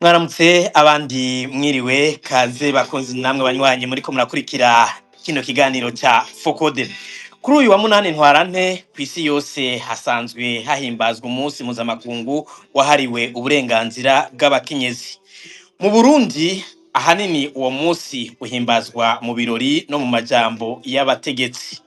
Mwaramutse, abandi mwiriwe. Kaze bakunzi namwe banywanyi muriko murakurikira kino kiganiro ca FOCODE. Kuri uyu wa 8 Ntwarante, kw'isi yose hasanzwe hahimbazwa umunsi mpuzamakungu wahariwe uburenganzira bw'abakenyezi. Mu Burundi ahanini uwo munsi uhimbazwa mu birori no mu majambo y'abategetsi.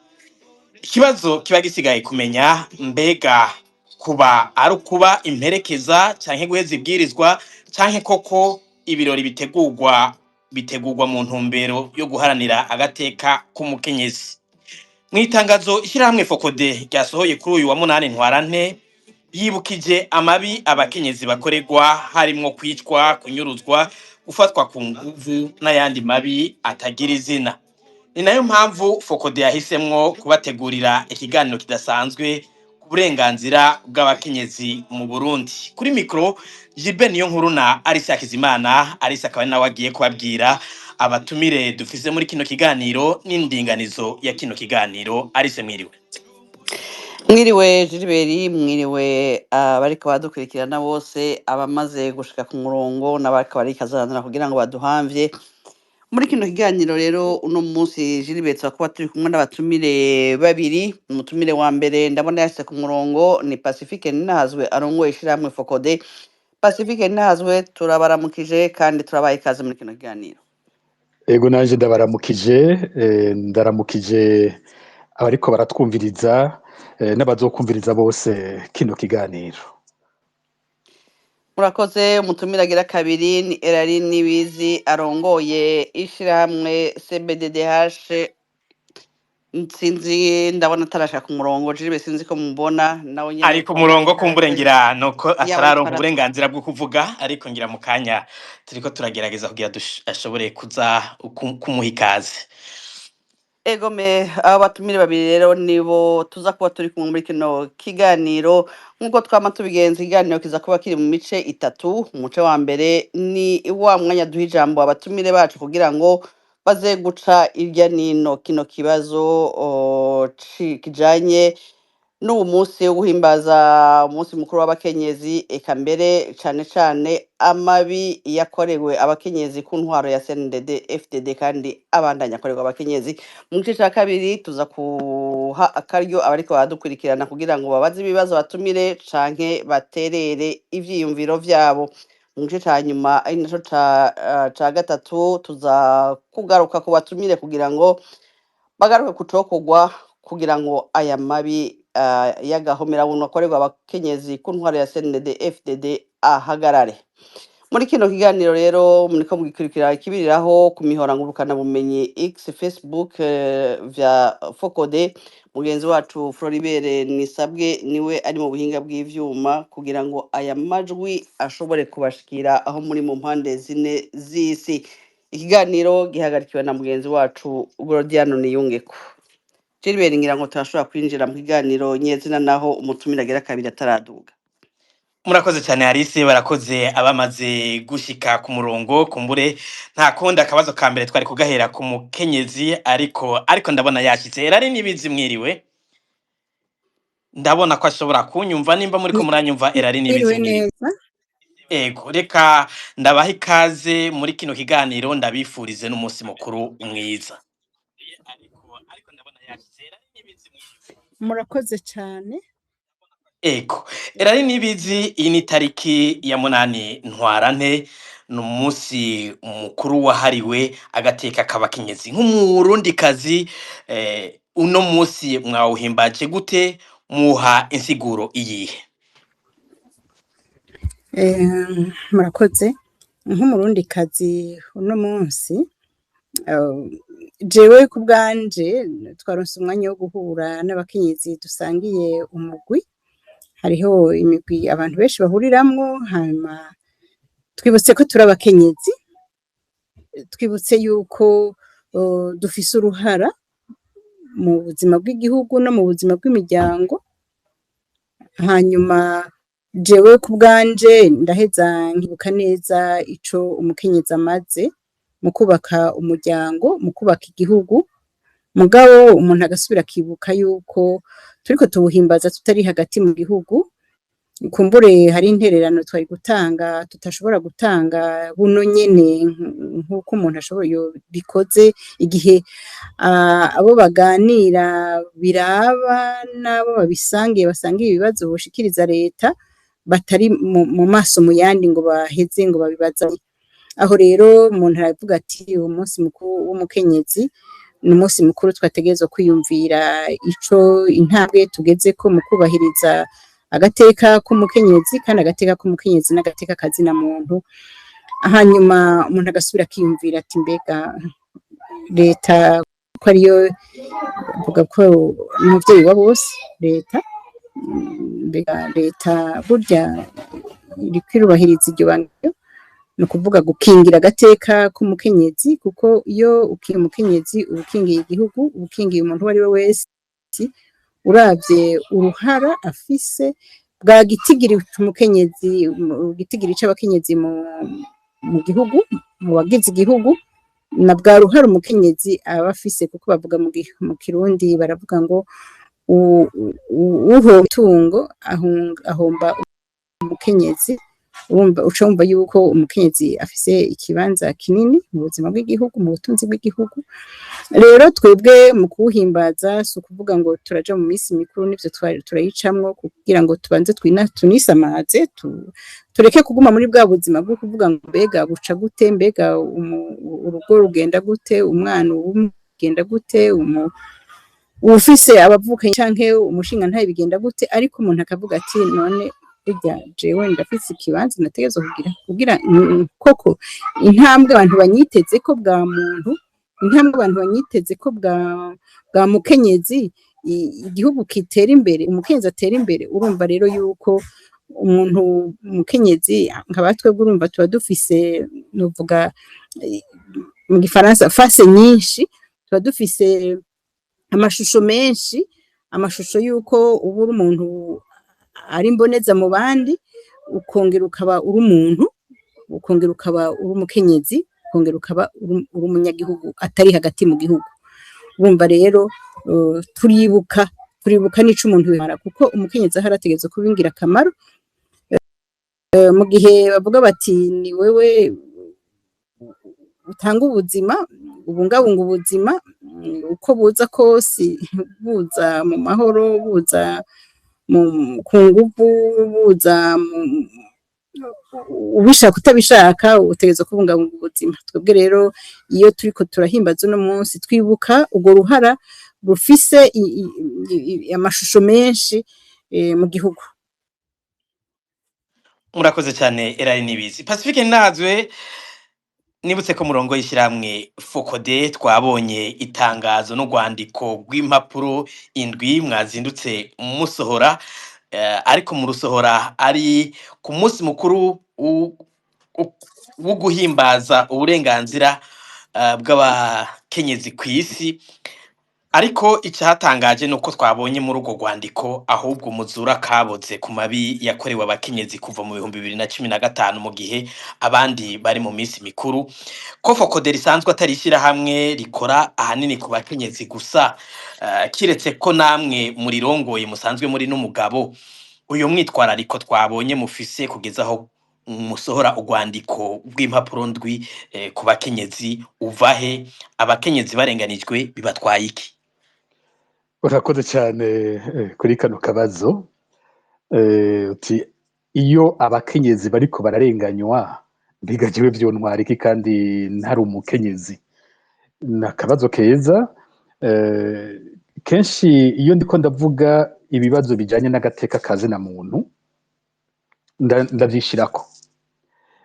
Ikibazo kiba gisigaye kumenya: mbega kuba ari ukuba imperekeza canke guheza ibwirizwa, canke koko ibirori bitegurwa mu ntumbero yo guharanira agateka k'umukenyezi? Mw'itangazo ishirahamwe FOCODE ryasohoye kuri uyu wa 8 Ntwarante, yibukije amabi abakenyezi bakorerwa, harimwo kwicwa, kunyuruzwa, gufatwa ku nguvu n'ayandi mabi atagira izina. Ni nayo mpamvu FOCODE yahisemwo kubategurira ikiganiro kidasanzwe ku burenganzira bw'abakenyezi mu Burundi. Kuri mikro, Gilbert Niyonkuru na Alice Hakizimana. Alice akaba ari nawe agiye kubabwira abatumire dufise muri kino kiganiro n'indinganizo ya kino kiganiro. Alice, mwiriwe. Mwiriwe Gilbert, mwiriwe abariko badukurikirana bose, abamaze gushika ku murongo n'abariko barikazanira kugira ngo baduhamvye muri kino kiganiro. Rero uno munsi, Gilbert, turakuba turi kumwe n'abatumire babiri. Umutumire wa mbere ndabona yashitse ku murongo, ni Pacifique Ninahazwe arongoye ishirahamwe FOCODE. Pacifique Ninahazwe, turabaramukije kandi turabaha ikaze muri kino kiganiro. Ego, nanje ndabaramukije, ndaramukije abariko baratwumviriza n'abazokumviriza bose kino kiganiro. Murakoze. Umutumire agira kabiri ni Erari Nibizi arongoye ishirahamwe CBDDH. Sinzi, ndabona atarashaka ku murongo. Gilbert, sinzi ko mubona nawe nyene. Ari ku murongo, kumbure ngira nuko Yaba ariko atararonka uburenganzira bwo kuvuga, ariko ngira mu kanya turiko turagerageza kugira ashobore kuza kumuha ikaze. Egome, abo batumire babiri rero nibo tuza kuba turi kumwe muri kino kiganiro. Nk'uko twama tubigenza, ikiganiro kiza kuba kiri mu mice itatu. Umuce wa mbere ni wa mwanya duha ijambo abatumire bacu kugira ngo baze guca irya nino kino kibazo kijanye n'uwu munsi wo guhimbaza umunsi mukuru w'abakenyezi, eka mbere cane cane amabi yakorewe abakenyezi ku ntwaro ya CNDD FDD kandi abandanya akorerwa abakenyezi. Mu gice ca kabiri tuza kuha akaryo abariko baradukurikirana kugira ngo babaze ibibazo batumire canke baterere ivyiyumviro vyabo. Mu gice ca nyuma, ari naco ca gatatu, tuza kugaruka ku batumire kugira ngo bagaruke ku cokorwa kugira ngo aya mabi y'agahomerabunwa akorerwa abakenyezi ku ntwaro ya CNDD FDD ahagarare. Muri kino kiganiro rero muriko mugikurikira ikibiriraho ku mihora ngurukana bumenyi X, Facebook vya FOCODE. Mugenzi wacu Floribert Nisabwe niwe ari mu buhinga bw'ivyuma kugira ngo aya majwi ashobore kubashikira aho muri mu mpande zine z'isi. Ikiganiro gihagarikiwe na mugenzi wacu Gorodiano Niyungeko. Gilbert, ngira ngo turashobora kwinjira mu kiganiro nyezina naho umutumire agira kabiri ataraduga. Murakoze cyane Alice, barakoze abamaze gushika ku murongo. Kumbure nta kundi, akabazo ka mbere twari kugahera ku mukenyezi, ariko ndabona yashitse. Erari Nibizi, mwiriwe. Ndabona ko ashobora kunyumva. Nimba muriko muranyumva, Erari Nibizi, Mwiriwe mwiriwe. neza. Ego, reka ndabaha ikaze muri kino kiganiro, ndabifurize n'umunsi mukuru mwiza. Murakoze cyane. Ego, Erari Nibizi, iyi ni tariki ya 8 Ntwarante, ni umunsi mukuru wahariwe agateka k'abakenyezi. Nk'umurundikazi, uno munsi mwawuhimbaje gute? Muha insiguro iyihe? Murakoze. Nk'umurundikazi, uno munsi jewe ku bwanje twaronse umwanya wo guhura n'abakenyezi dusangiye umugwi. Hariho imigwi abantu benshi bahuriramwo, hanyuma twibutse ko turi abakenyezi, twibutse yuko dufise uruhara mu buzima bw'igihugu no mu buzima bw'imiryango. Hanyuma jewe ku bwanje ndaheza nkibuka neza ico umukenyezi amaze mu kubaka umuryango, mu kubaka igihugu. Mugabo umuntu agasubira akibuka yuko turiko tuwuhimbaza tutari hagati mu gihugu. Kumbure hari intererano twari gutanga tutashobora gutanga buno nyene nk'uko umuntu ashobora bikoze igihe abo baganira biraba n'abo babisangiye, basangiye ibibazo boshikiriza leta, batari mu maso mu yandi ngo baheze ngo babibazanye. Aho rero umuntu aravuga ati uwo munsi mukuru w'umukenyezi ni umunsi mukuru twategerezwa kwiyumvira ico intambwe tugezeko mu kubahiriza agateka k'umukenyezi, kandi agateka k'umukenyezi n'agateka kazina muntu. Hanyuma umuntu agasubira akiyumvira ati mbega leta ko ariyo, mvuga ko umuvyeyi wa bose leta, mbega leta burya iriko irubahiriza iryo bangiro? Ni ukuvuga gukingira agateka k'umukenyezi, kuko iyo ukingiye umukenyezi uba ukingiye igihugu, uba ukingiye umuntu uwo ari we wese. Uravye uruhara afise bwa gitigiri c'umukenyezi, gitigiri c'abakenyezi mu gihugu, mu bagize igihugu, na bwa ruhara umukenyezi aba afise, kuko bavuga mu Kirundi baravuga ngo uhomba itungo ahomba umukenyezi. Urumva uca wumva yuko umukenyezi afise ikibanza kinini mu buzima bw'igihugu, mu butunzi bw'igihugu. Rero twebwe mu kuwuhimbaza si ukuvuga ngo turaja mu misi mikuru, n'ivyo turayicamwo kugira ngo tubanze tunisamaze, tureke kuguma muri bwa buzima bwo kuvuga ngo mbega buca gute, mbega urugo rugenda gute, umwana ugenda gute, uwufise abavukanyi canke umushingantahe bigenda gute. Ariko umuntu akavuga ati none burya jewe ndafise ikibanza nategerezwa kugira koko intambwe abantu banyitezeko bwa muntu, intambwe abantu banyitezeko bwa mukenyezi, igihugu kitera imbere, umukenyezi atera imbere. Urumva rero yuko umuntu umukenyezi nka batwebwe, urumva tuba dufise, novuga mu gifaransa faces nyinshi, tuba dufise amashusho menshi, amashusho yuko uba uri umuntu ari imboneza mu bandi, ukongera ukaba uri umuntu, ukongera ukaba uri umukenyezi, ukongera ukaba uri umunyagihugu atari hagati mu gihugu. Urumva rero turibuka n'ico umuntu bimara, kuko umukenyezi ahari ategerezwa kuba ingirakamaro. Mu gihe bavuga bati ni wewe utanga ubuzima, ubungabunga ubuzima uko buza kose, buza mu mahoro, buza ku nguvu, buza ubishaka utabishaka, utegerezwa kubungabunga ubuzima. Twebwe rero iyo turiko turahimbaza uno munsi, twibuka urwo ruhara rufise amashusho menshi mu gihugu. Murakoze cyane, Erari Nibizi. Pacifique Nazwe, nibutse ko murongo y'ishyirahamwe FOCODE, twabonye itangazo n'urwandiko rw'impapuro 7 mwazindutse musohora, ariko murusohora ari ku munsi mukuru wo guhimbaza uburenganzira bw'abakenyezi ku isi. Ariko icyatangaje ni uko twabonye muri urwo rwandiko ahubwo muzura kaboze ku mabi yakorewe abakenyezi kuva mu 2015, mu gihe abandi bari mu minsi mikuru. Ko FOCODE risanzwe atari ishyirahamwe rikora ahanini ku bakenyezi gusa, kiretse ko namwe murirongoye musanzwe muri n'umugabo, uyu mwitwarariko twabonye mufise kugeza aho musohora urwandiko rw'impapuro 7 ku bakenyezi uvahe? Abakenyezi barenganijwe bibatwaye iki? Urakoze cyane kuri kano kabazo. Uti iyo abakenyezi bariko bararenganywa, mbega jewe vyontwara iki kandi ntari umukenyezi? Ni akabazo keza. Kenshi iyo ndiko ndavuga ibibazo bijanye n'agateka ka zina muntu, ndavyishirako.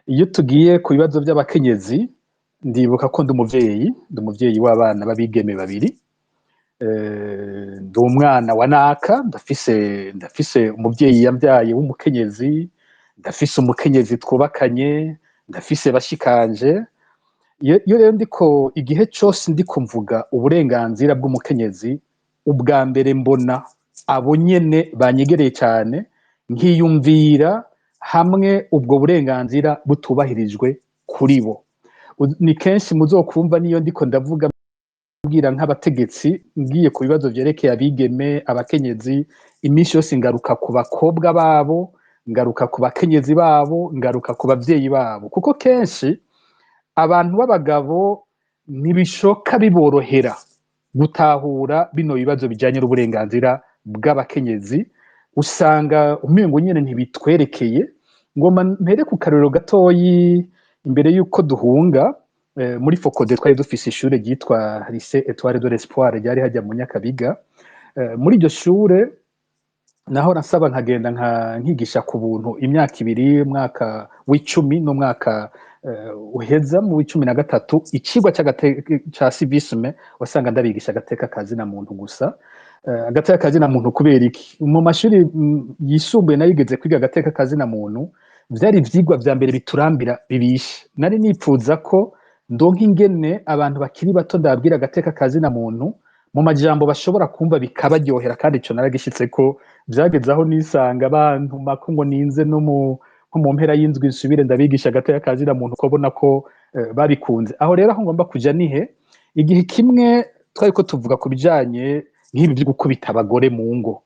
Iyo tugiye ku bibazo by'abakenyezi, ndibuka ko ndi umuvyeyi, ndi umuvyeyi w'abana b'abigeme babiri, ndi umwana wa naka, ndafise umuvyeyi yambyaye w'umukenyezi, ndafise umukenyezi twubakanye, ndafise bashikanje. Iyo rero ndiko, igihe cose ndiko mvuga uburenganzira bw'umukenyezi, ubwa mbere mbona abo nyene banyegereye cyane, nkiyumvira hamwe ubwo burenganzira butubahirijwe kuri bo. Ni kenshi muzokumva niyo ndiko ndavuga mbwira nk'abategetsi, ngiye ku bibazo vyerekeye abigeme, abakenyezi, iminsi yose ngaruka ku bakobwa babo. Ngaruka ku bakenyezi babo, ngaruka ku bavyeyi babo, kuko kenshi abantu b'abagabo ntibishoka biborohera gutahura bino bibazo bijanye n'uburenganzira bw'abakenyezi. Usanga umengo nyene ntibitwerekeye. Ngomba mpere ku karorero gatoyi imbere yuko duhunga. Muri FOCODE twari dufise ishure ryitwa Lycée Etoile de l'Espoir, ryari hajya mu Nyakabiga. Muri iryo shure naho nasaba nkagenda nkigisha ku buntu imyaka 2, umwaka w'10 n'umwaka uheza mu w'13, icigwa ca civisme. Wasanga ndabigisha agateka kazina muntu gusa. Agateka kazina muntu kubera iki? Mu mashuri yisumbuye nayigeze kwiga agateka kazina muntu, vyari ivyigwa vya mbere biturambira, bibishe. Nari nipfuza ko ndonka ingene abantu bakiri bato ndababwira agateka kazina muntu mu majambo bashobora kumva bikabaryohera, kandi ico naragishitseko. Vyageze aho nisanga bantuma ko ngo ninze no mu nko mu mpera y'indwi nsubire ndabigisha agateka kazina muntu, ko ko babikunze. Aho rero aho ngomba kuja nihe? Igihe kimwe twariko tuvuga ku bijanye nk'ibi vyo gukubita abagore mu ngo.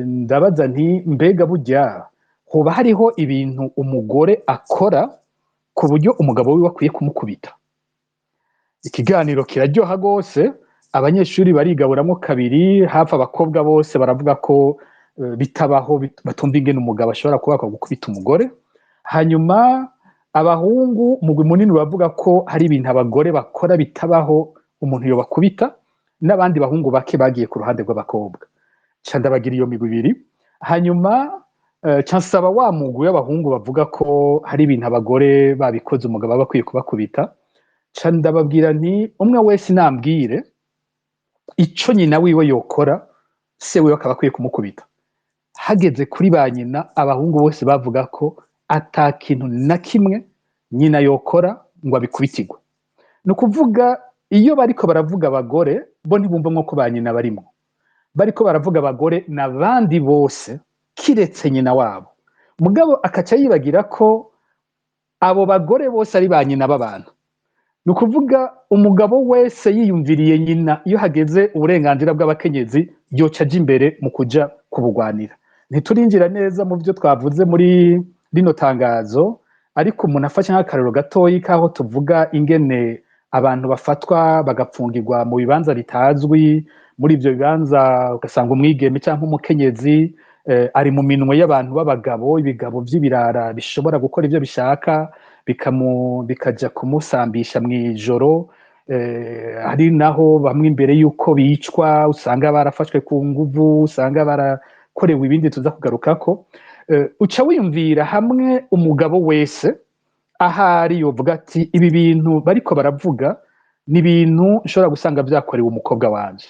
Ndabaza nti: "Mbega burya hoba hariho ibintu umugore akora ku buryo umugabo wiwe akwiye kumukubita?" Ikiganiro kiraryoha rwose, abanyeshuri barigaburamwo kabiri. Hafi abakobwa bose baravuga ko bitabaho, batumva ingene umugabo ashobora kuba gukubita umugore. Hanyuma abahungu, umugwi munini, bavuga ko hari ibintu abagore bakora bitabaho umuntu yobakubita, n'abandi bahungu bake bagiye ku ruhande rw'abakobwa. Ca ndabagira iyo migwi ibiri. Hanyuma ca nsaba wa mugwi w'abahungu bavuga ko hari ibintu abagore babikoze umugabo aba akwiye kubakubita, ca ndababwira nti: "Umwe wese nambwire ico nyina wiwe yokora, se wiwe akaba akwiye kumukubita." Hageze kuri ba nyina, abahungu bose bavuga ko ata kintu na kimwe nyina yokora ngo abikubitirwe. Ni ukuvuga iyo bariko baravuga abagore, bo ntibumva ko ba nyina barimwo. Bariko baravuga abagore n'abandi bose kiretse nyina wabo. Mugabo akaca yibagira ko abo bagore bose ari ba nyina b'abantu. Ni ukuvuga umugabo wese yiyumviriye nyina, iyo hageze uburenganzira bw'abakenyezi yoca aja imbere mu kuja kubugwanira. Ntiturinjira neza mu byo twavuze muri rino tangazo, ariko umuntu afashe nk'akarero gatoyi k'aho tuvuga ingene abantu bafatwa bagapfungirwa mu bibanza bitazwi. Muri ivyo bibanza ugasanga umwigeme cyangwa umukenyezi ari mu minwe y'abantu b'abagabo, ibigabo vy'ibirara bishobora gukora ivyo bishaka, bikaja kumusambisha mw'ijoro. Hari naho bamwe imbere y'uko bicwa usanga barafashwe ku nguvu, usanga barakorewe ibindi tuza kugarukako. Uca wiyumvira hamwe umugabo wese ahari yovuga ati: "Ibi bintu bariko baravuga ni ibintu nshobora gusanga vyakorewe umukobwa wanje,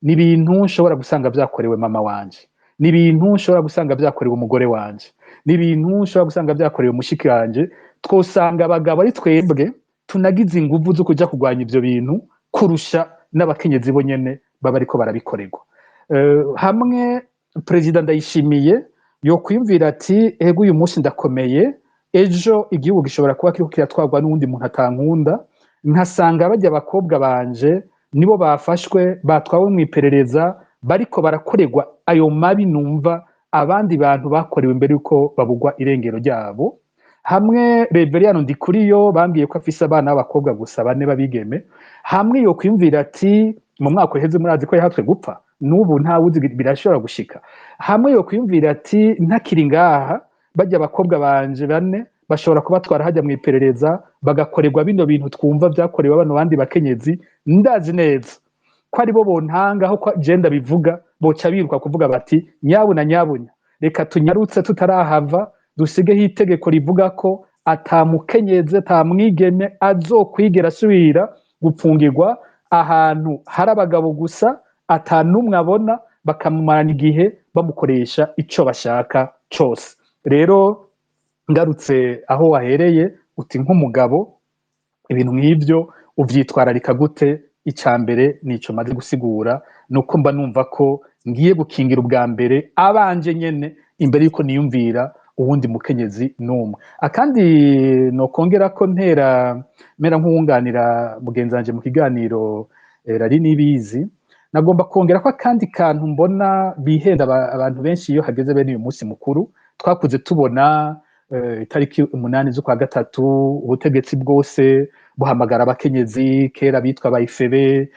ni ibintu nshobora gusanga vyakorewe mama wanje, ni ibintu nshobora gusanga vyakorewe umugore wanje, ni ibintu nshobora gusanga vyakorewe mushiki wanje." Twosanga abagabo ari twebwe tunagize inguvu zo kuja kurwanya ivyo bintu kurusha n'abakenyezi bo nyene baba ariko barabikorerwa. Hamwe Perezida Ndayishimiye yokwiyumvira ati: "Ego, uyu munsi ndakomeye, ejo igihugu gishobora kuba kiriko kiratwarwa n'uwundi muntu atankunda, nkasanga bajya abakobwa banje nibo bafashwe batwawe mu iperereza, bariko barakorerwa ayo mabi numva abandi bantu bakorewe imbere yuko babugwa irengero ryabo." Hamwe Reveriyano Ndikuriyo bambwiye ko afise abana b'abakobwa gusa bane b'abigeme, hamwe yokwiyumvira ati mu mwaka uheze murazi ko yahatswe gupfa, n'ubu ntawuzi, birashobora gushika. Hamwe yokwiyumvira ati: "Ntakiri ngaha, bajya abakobwa banje bane bashobora kubatwara hajya mu iperereza, bagakorerwa bino bintu twumva vyakorewe bano bandi bakenyezi," ndazi neza ko aribo bontanga aho je ndabivuga, boca biruka kuvuga bati: "Nyabuna nyabunya, reka tunyarutse tutarahava, dusigeho itegeko rivuga ko ata mukenyezi, ata mwigeme azokwigera asubira gupfungirwa ahantu hari abagabo gusa, ata n'umwe abona, bakamumarana igihe bamukoresha ico bashaka cose." Rero ngarutse aho wahereye uti: "Nk'umugabo ibintu nk'ivyo uvyitwararika gute?" Ica mbere nico maze gusigura, nuko mba numva ko ngiye gukingira ubwa mbere abanje nyene imbere yuko niyumvira uwundi mukenyezi n'umwe. Akandi nokongera ko ntera mera nk'uwunganira mugenzi wanje mu kiganiro Rari Nibizi, nagomba kongera ko akandi kantu mbona bihenda abantu benshi iyo hageze bene uyu munsi mukuru. Twakuze tubona itariki 8 z'ukwa gatatu ubutegetsi bwose buhamagara abakenyezi, kera bitwa bayifebe,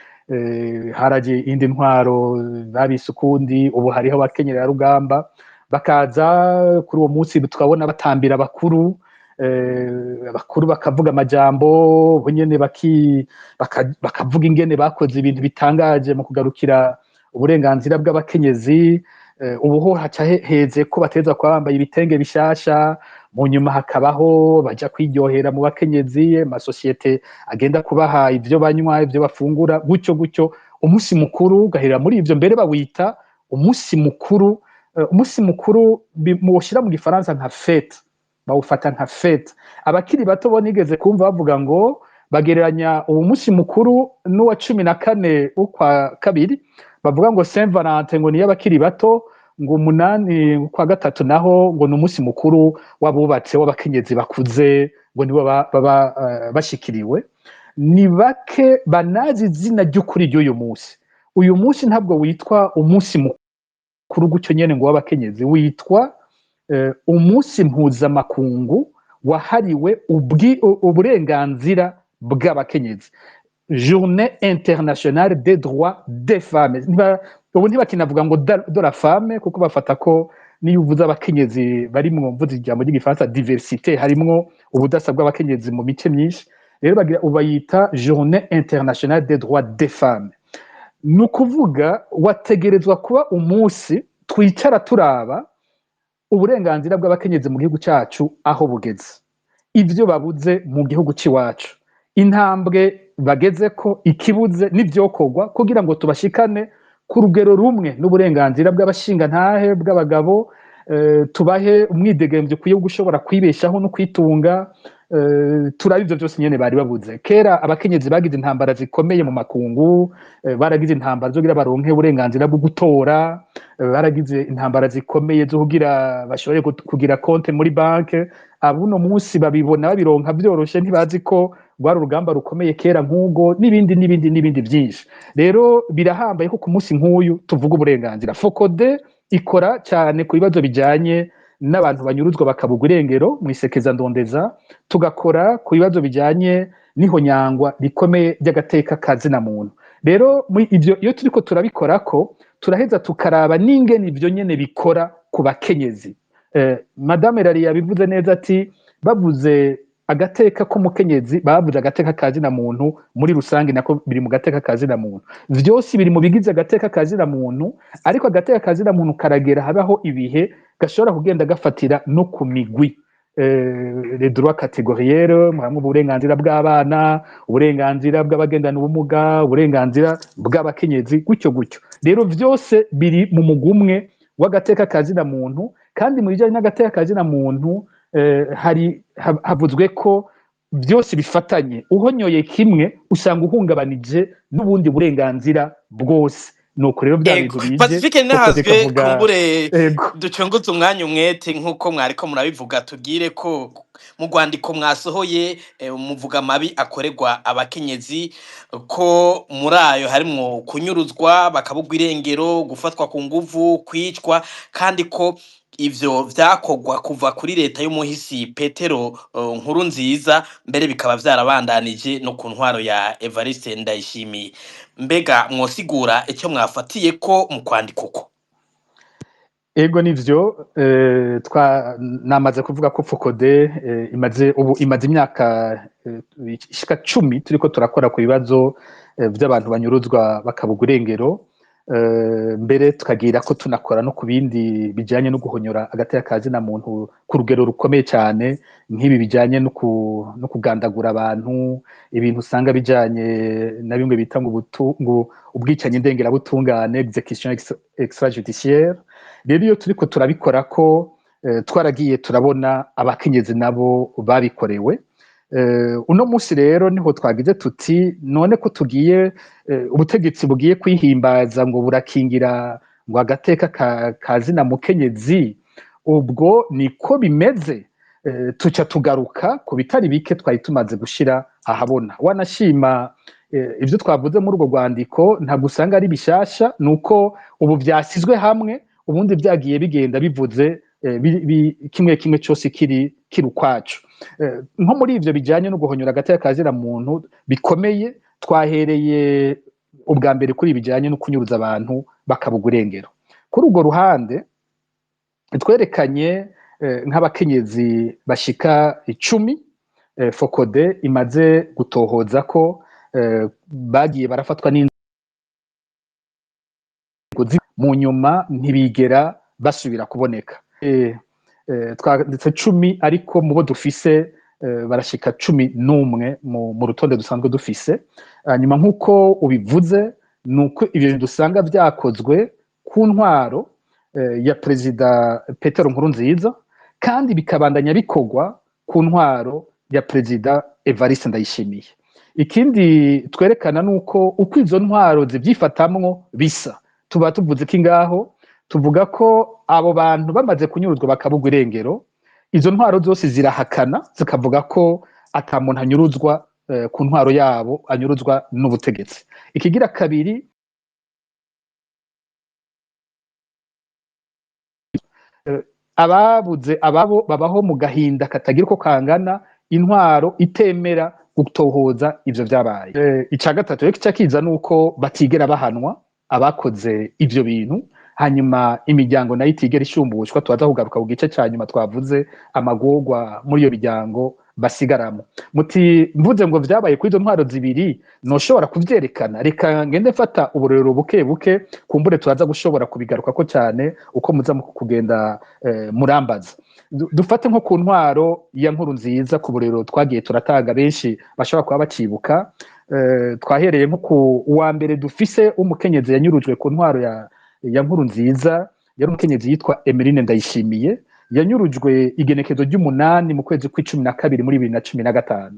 haraje indi ntwaro babise ukundi, ubu hariho abakenyerarugamba bakaza kuri uwo munsi, tukabona batambira abakuru, abakuru bakavuga amajambo, bo nyene bakavuga ingene bakoze ibintu bitangaje mu kugarukira uburenganzira bw'abakenyezi. Ubu ho haca heze ko bateza kuba bambaye ibitenge bishasha, mu nyuma hakabaho baja kwiryohera mu bakenyezi, amasosiyete agenda kubaha ivyo banywa, ivyo bafungura, gutyo gutyo. Umunsi mukuru ugahera muri ivyo, mbere bawita umunsi mukuru, umunsi mukuru muwushira mu gifaransa nka fête, bawufata nka fête. Abakiri bato bo nigeze kumva bavuga ngo bagereranya uwo munsi mukuru n'uwa 14 w'ukwa kabiri, bavuga ngo Saint Valentin ngo niyo abakiri bato, ngo 8 ukwa gatatu naho ngo ni umunsi mukuru w'abubatse, w'abakenyezi bakuze, ngo nibo baba bashikiriwe. Ni bake banazi izina ry'ukuri ry'uyu munsi. Uyu munsi ntabwo witwa umunsi mukuru gutyo nyene ngo w'abakenyezi, witwa umunsi mpuzamakungu wahariwe uburenganzira bw'abakenyezi, Journée internationale des droits des femmes. Ubu ntibakinavuga ngo de la femme, kuko bafata ko niyo uvuze abakenyezi barimwo, mvuze ijambo ry'igifaransa diversité, harimwo ubudasa bw'abakenyezi mu mice myinshi. Rero bagira ubayita Journée internationale des droits des femmes. Ni ukuvuga wategerezwa kuba umunsi twicara turaba uburenganzira bw'abakenyezi mu gihugu cyacu aho bugeze, ibyo babuze mu gihugu c'iwacu, intambwe bageze ko, ikibuze n'ivyokorwa kugira ngo tubashikane ku rugero rumwe n'uburenganzira bw'abashingantahe, bw'abagabo, tubahe umwidegemvyo ukwiye wo gushobora kwibeshaho no kwitunga, turabe ivyo vyose nyene bari babuze. Kera abakenyezi bagize intambara zikomeye mu makungu, baragize intambara zo kugira baronke uburenganzira bwo gutora, baragize intambara zikomeye zo kugira bashobore kugira konte muri banke. Abuno munsi babibona babironka vyoroshe, ntibazi ko rwari urugamba rukomeye kera nk'ubwo, n'ibindi n'ibindi n'ibindi byinshi. Rero birahambaye ko ku munsi nk'uyu tuvuga uburenganzira. FOCODE ikora cyane ku bibazo bijyanye n'abantu banyuruzwa bakabugwa irengero mu isekeza ndondeza, tugakora ku bibazo bijyanye n'ihonyangwa rikomeye ry'agateka ka zina muntu. Rero muri ibyo iyo turiko turabikora ko turaheza tukaraba n'ingene ivyo nyene bikora ku bakenyezi. Madame Rari yabivuze neza ati bavuze agateka k'umukenyezi, bavuze agateka ka zina muntu muri rusange, nako biri mu gateka ka zina muntu, vyose biri mu bigize agateka ka zina muntu. Ariko agateka ka zina muntu karagera habaho ibihe gashobora kugenda gafatira no ku migwi, les droits catégoriels, hamwe uburenganzira bw'abana, uburenganzira bw'abagendana ubumuga, uburenganzira bw'abakenyezi, gutyo gutyo. Rero vyose biri mu mugumwe w'agateka ka zina muntu. Kandi mu bijanye n'agateka ka zina muntu hari havuzwe ko byose bifatanye, uhonyoye kimwe usanga uhungabanije n'ubundi burenganzira bwose. Nuko rero bya Ego, bintu bije Pacifique koko nahazwe zikavuga. Kumbure Ego. ducunguze umwanya umwete nk'uko mwariko murabivuga, tubwire ko mu rwandiko mwasohoye muvuga amabi akorerwa abakenyezi, ko muri ayo harimwo kunyuruzwa bakabugwa irengero, gufatwa ku nguvu, kwicwa, kandi ko ivyo vyakorwa kuva kuri leta y'umuhisi Petero Nkuru Nziza, mbere bikaba vyarabandanije no ku ntwaro ya Evariste Ndayishimiye. Mbega mwosigura icyo mwafatiye ko mu kwandika uko? Ego, nivyo, twa namaze kuvuga ko FOCODE imaze ubu imaze imyaka ishika 10 turiko turakora ku bibazo vy'abantu banyuruzwa bakabugwa irengero, mbere tukagira ko tunakora no ku bindi bijanye no guhonyora agateka ka zina muntu ku rugero rukomeye cyane, nk'ibi bijanye no kugandagura abantu, ibintu usanga bijanye na bimwe bita ngo ngo ubwicanyi ndengerabutungane, exécution extrajudiciaire. Rero iyo turiko turabikora ko twaragiye turabona abakenyezi nabo babikorewe. Uno munsi rero niho twagize tuti none ko tugiye ubutegetsi bugiye kwihimbaza ngo burakingira ngo agateka ka zina mukenyezi, ubwo niko bimeze? Tuca tugaruka ku bitari bike twari tumaze gushira ahabona. Wanashima ivyo twavuze muri urwo rwandiko ntabwo usanga ari bishasha, nuko ubu vyasizwe hamwe, ubundi vyagiye bigenda bivuze. kimwe kimwe cyose kiri ukwaco. Nko muri ivyo bijanye no guhonyora agateka ka zina muntu bikomeye, twahereye ubwa mbere kuri bijanye no kunyuruza abantu bakabugwa irengero. Kuri urwo ruhande twerekanye nk'abakenyezi bashika 10 FOCODE imaze gutohoza ko bagiye barafatwa n'inzego mu nyuma ntibigera basubira kuboneka. Twanditse 10, ariko mu bo dufise barashika 11 mu rutonde dusanzwe dufise. Hanyuma, nk'uko ubivuze, ni uko ibyo bintu dusanga vyakozwe ku ntwaro ya Perezida Petero Nkurunziza, kandi bikabandanya bikorwa ku ntwaro ya Perezida Evariste Ndayishimiye. Ikindi twerekana nuko uko izo ntwaro zivyifatamwo bisa. Tuba tuvuze ko ingaho tuvuga ko abo bantu bamaze kunyuruzwa bakabugwa irengero, izo ntwaro zose zirahakana, zikavuga ko ata muntu anyuruzwa ku ntwaro yabo, anyuruzwa n'ubutegetsi. Ikigira kabiri, ababuze ababo babaho mu gahinda katagira uko kangana, intwaro itemera gutohoza ivyo vyabaye. Ica gatatu rero kica kiza nuko batigera bahanwa abakoze ivyo bintu, hanyuma imiryango nayo itigera ishumbushwa. Tubaza kugaruka ku gice ca nyuma twavuze amagorwa muri iyo miryango basigaramo. Muti mvuze ngo vyabaye kuri izo ntwaro zibiri, noshobora kuvyerekana? Reka ngende mfata uburorero buke buke, kumbure turaza gushobora kubigarukako cyane uko muza mu kugenda murambaza. Dufate nko ku ntwaro ya Nkurunziza, ku burorero twagiye turatanga benshi bashobora kuba bacibuka. Twahereye nko ku wa mbere dufise w'umukenyezi yanyurujwe ku ntwaro ya Nkurunziza, yari umukenyezi yitwa Emeline Ndayishimiye, yanyurujwe igenekezo ry'umunani mu kwezi kw'icumi na kabiri muri 2015.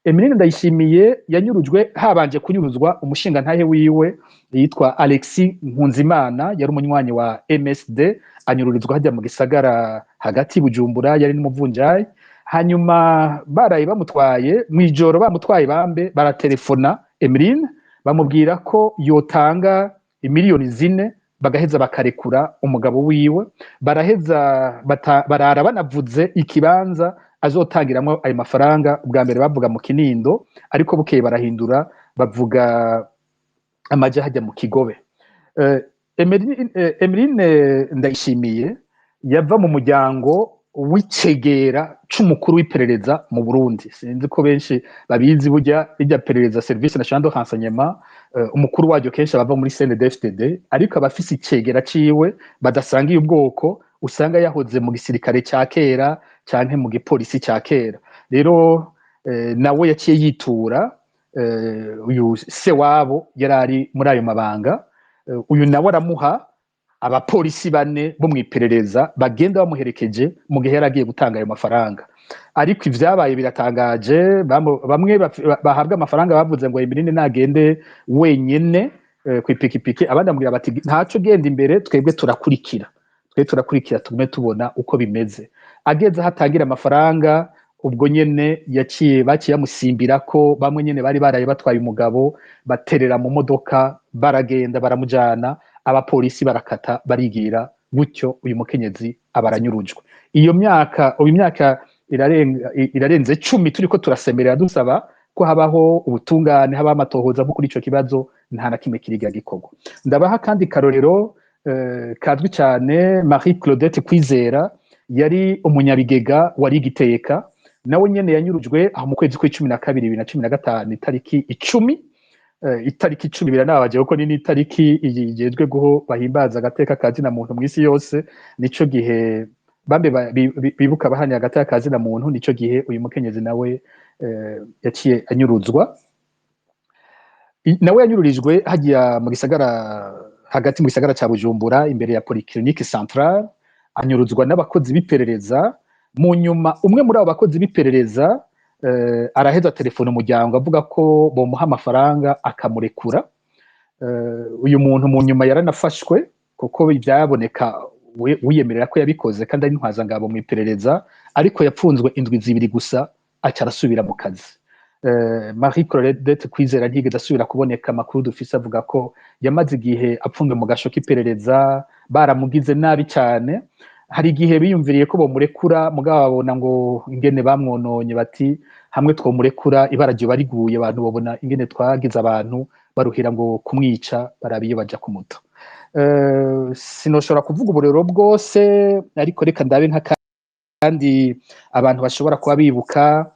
Emeline Ndayishimiye yanyurujwe habanje kunyuruzwa umushingantahe wiwe yitwa Alexis Nkunzimana, yari umunywanyi wa MSD, anyururizwa hajya mu gisagara hagati Bujumbura, yari n'umuvunjayi. Hanyuma baraye bamutwaye mw'ijoro, bamutwaye bambe baratelefona Emeline bamubwira ko yotanga imiliyoni 4 bagaheza bakarekura umugabo wiwe. Baraheza barara banavuze ikibanza azotangiramwo ayo mafaranga. Ubwa mbere bavuga mu Kinindo, ariko bukeye barahindura bavuga amaja hajya mu Kigobe. Emeline Ndayishimiye yava mu muryango w'icegera c'umukuru w'iperereza mu Burundi. Sinzi ko benshi babizi, burya irya perereza, Service National de Renseignement, umukuru waryo kenshi abava muri CNDD-FDD, ariko abafise icegera ciwe badasangiye ubwoko usanga yahoze mu gisirikare ca kera canke mu gipolisi ca kera. Rero nawe yaciye yitura uyu se wabo yari ari muri ayo mabanga. Uyu nawe aramuha abapolisi 4 bo mw'iperereza bagenda bamuherekeje mu gihe yari agiye gutanga ayo mafaranga. Ariko ivyabaye biratangaje, bamwe bahabwa amafaranga bavuze ngo Emeline nagende wenyene kw'ipikipiki, abandi bamubwira bati ntaco, genda imbere, twebwe turakurikira, twebwe turakurikira tugume tubona uko bimeze. Ageze aho atangira amafaranga, ubwo nyene baciye bamusimbirako bamwe nyene bari baraye batwaye umugabo, baterera mu modoka baragenda baramujana, abapolisi barakata barigira gutyo, uyu mukenyezi abaranyurujwe. Iyo myaka, uyu myaka irarenze 10 turiko turasemerera dusaba ko habaho ubutungane, habaho amatohoza nko kuri ico kibazo, nta na kimwe kiriga gikorwa. Ndabaha kandi karorero kazwi cyane, Marie Claudette Kwizera, yari umunyabigega wari igiteka, nawe nyene yanyurujwe aho mu kwezi kw'icumi na kabiri 2015, itariki 10. Itariki 10 biranabaje kuko ni n'itariki igejwe guho bahimbaza agateka ka zina muntu mw'isi yose. Nico gihe bambe bibuka bahanye agateka ka zina muntu, nico gihe uyu mukenyezi nawe yaciye anyuruzwa. Nawe yanyururijwe hagiya mu gisagara hagati, mu gisagara ca Bujumbura, imbere ya Polyclinique Centrale, anyuruzwa n'abakozi b'iperereza. Mu nyuma umwe muri abo bakozi b'iperereza araheza telefone umuryango avuga ko bomuha amafaranga akamurekura. Uyu muntu mu nyuma yaranafashwe, kuko ivyaboneka wiyemerera ko yabikoze kandi ari intwazangabo mu iperereza, ariko yapfunzwe indwi 2 gusa aca arasubira mu kazi. Marie Claudette Kwizera ntigeze asubira kuboneka. Amakuru dufise avuga ko yamaze igihe apfunzwe mu gasho k'iperereza, baramugize nabi cyane. Hari igihe biyumviriye ko bomurekura, mugabo babona ngo ingene bamwononye, bati hamwe twomurekura ibara ryoba riguye, abantu babona ingene twagize abantu baruhira ngo kumwica, baraba iyo baja kumuta. Sinoshobora kuvuga uburero bwose, ariko reka ndabe nka kandi abantu bashobora kuba bibuka.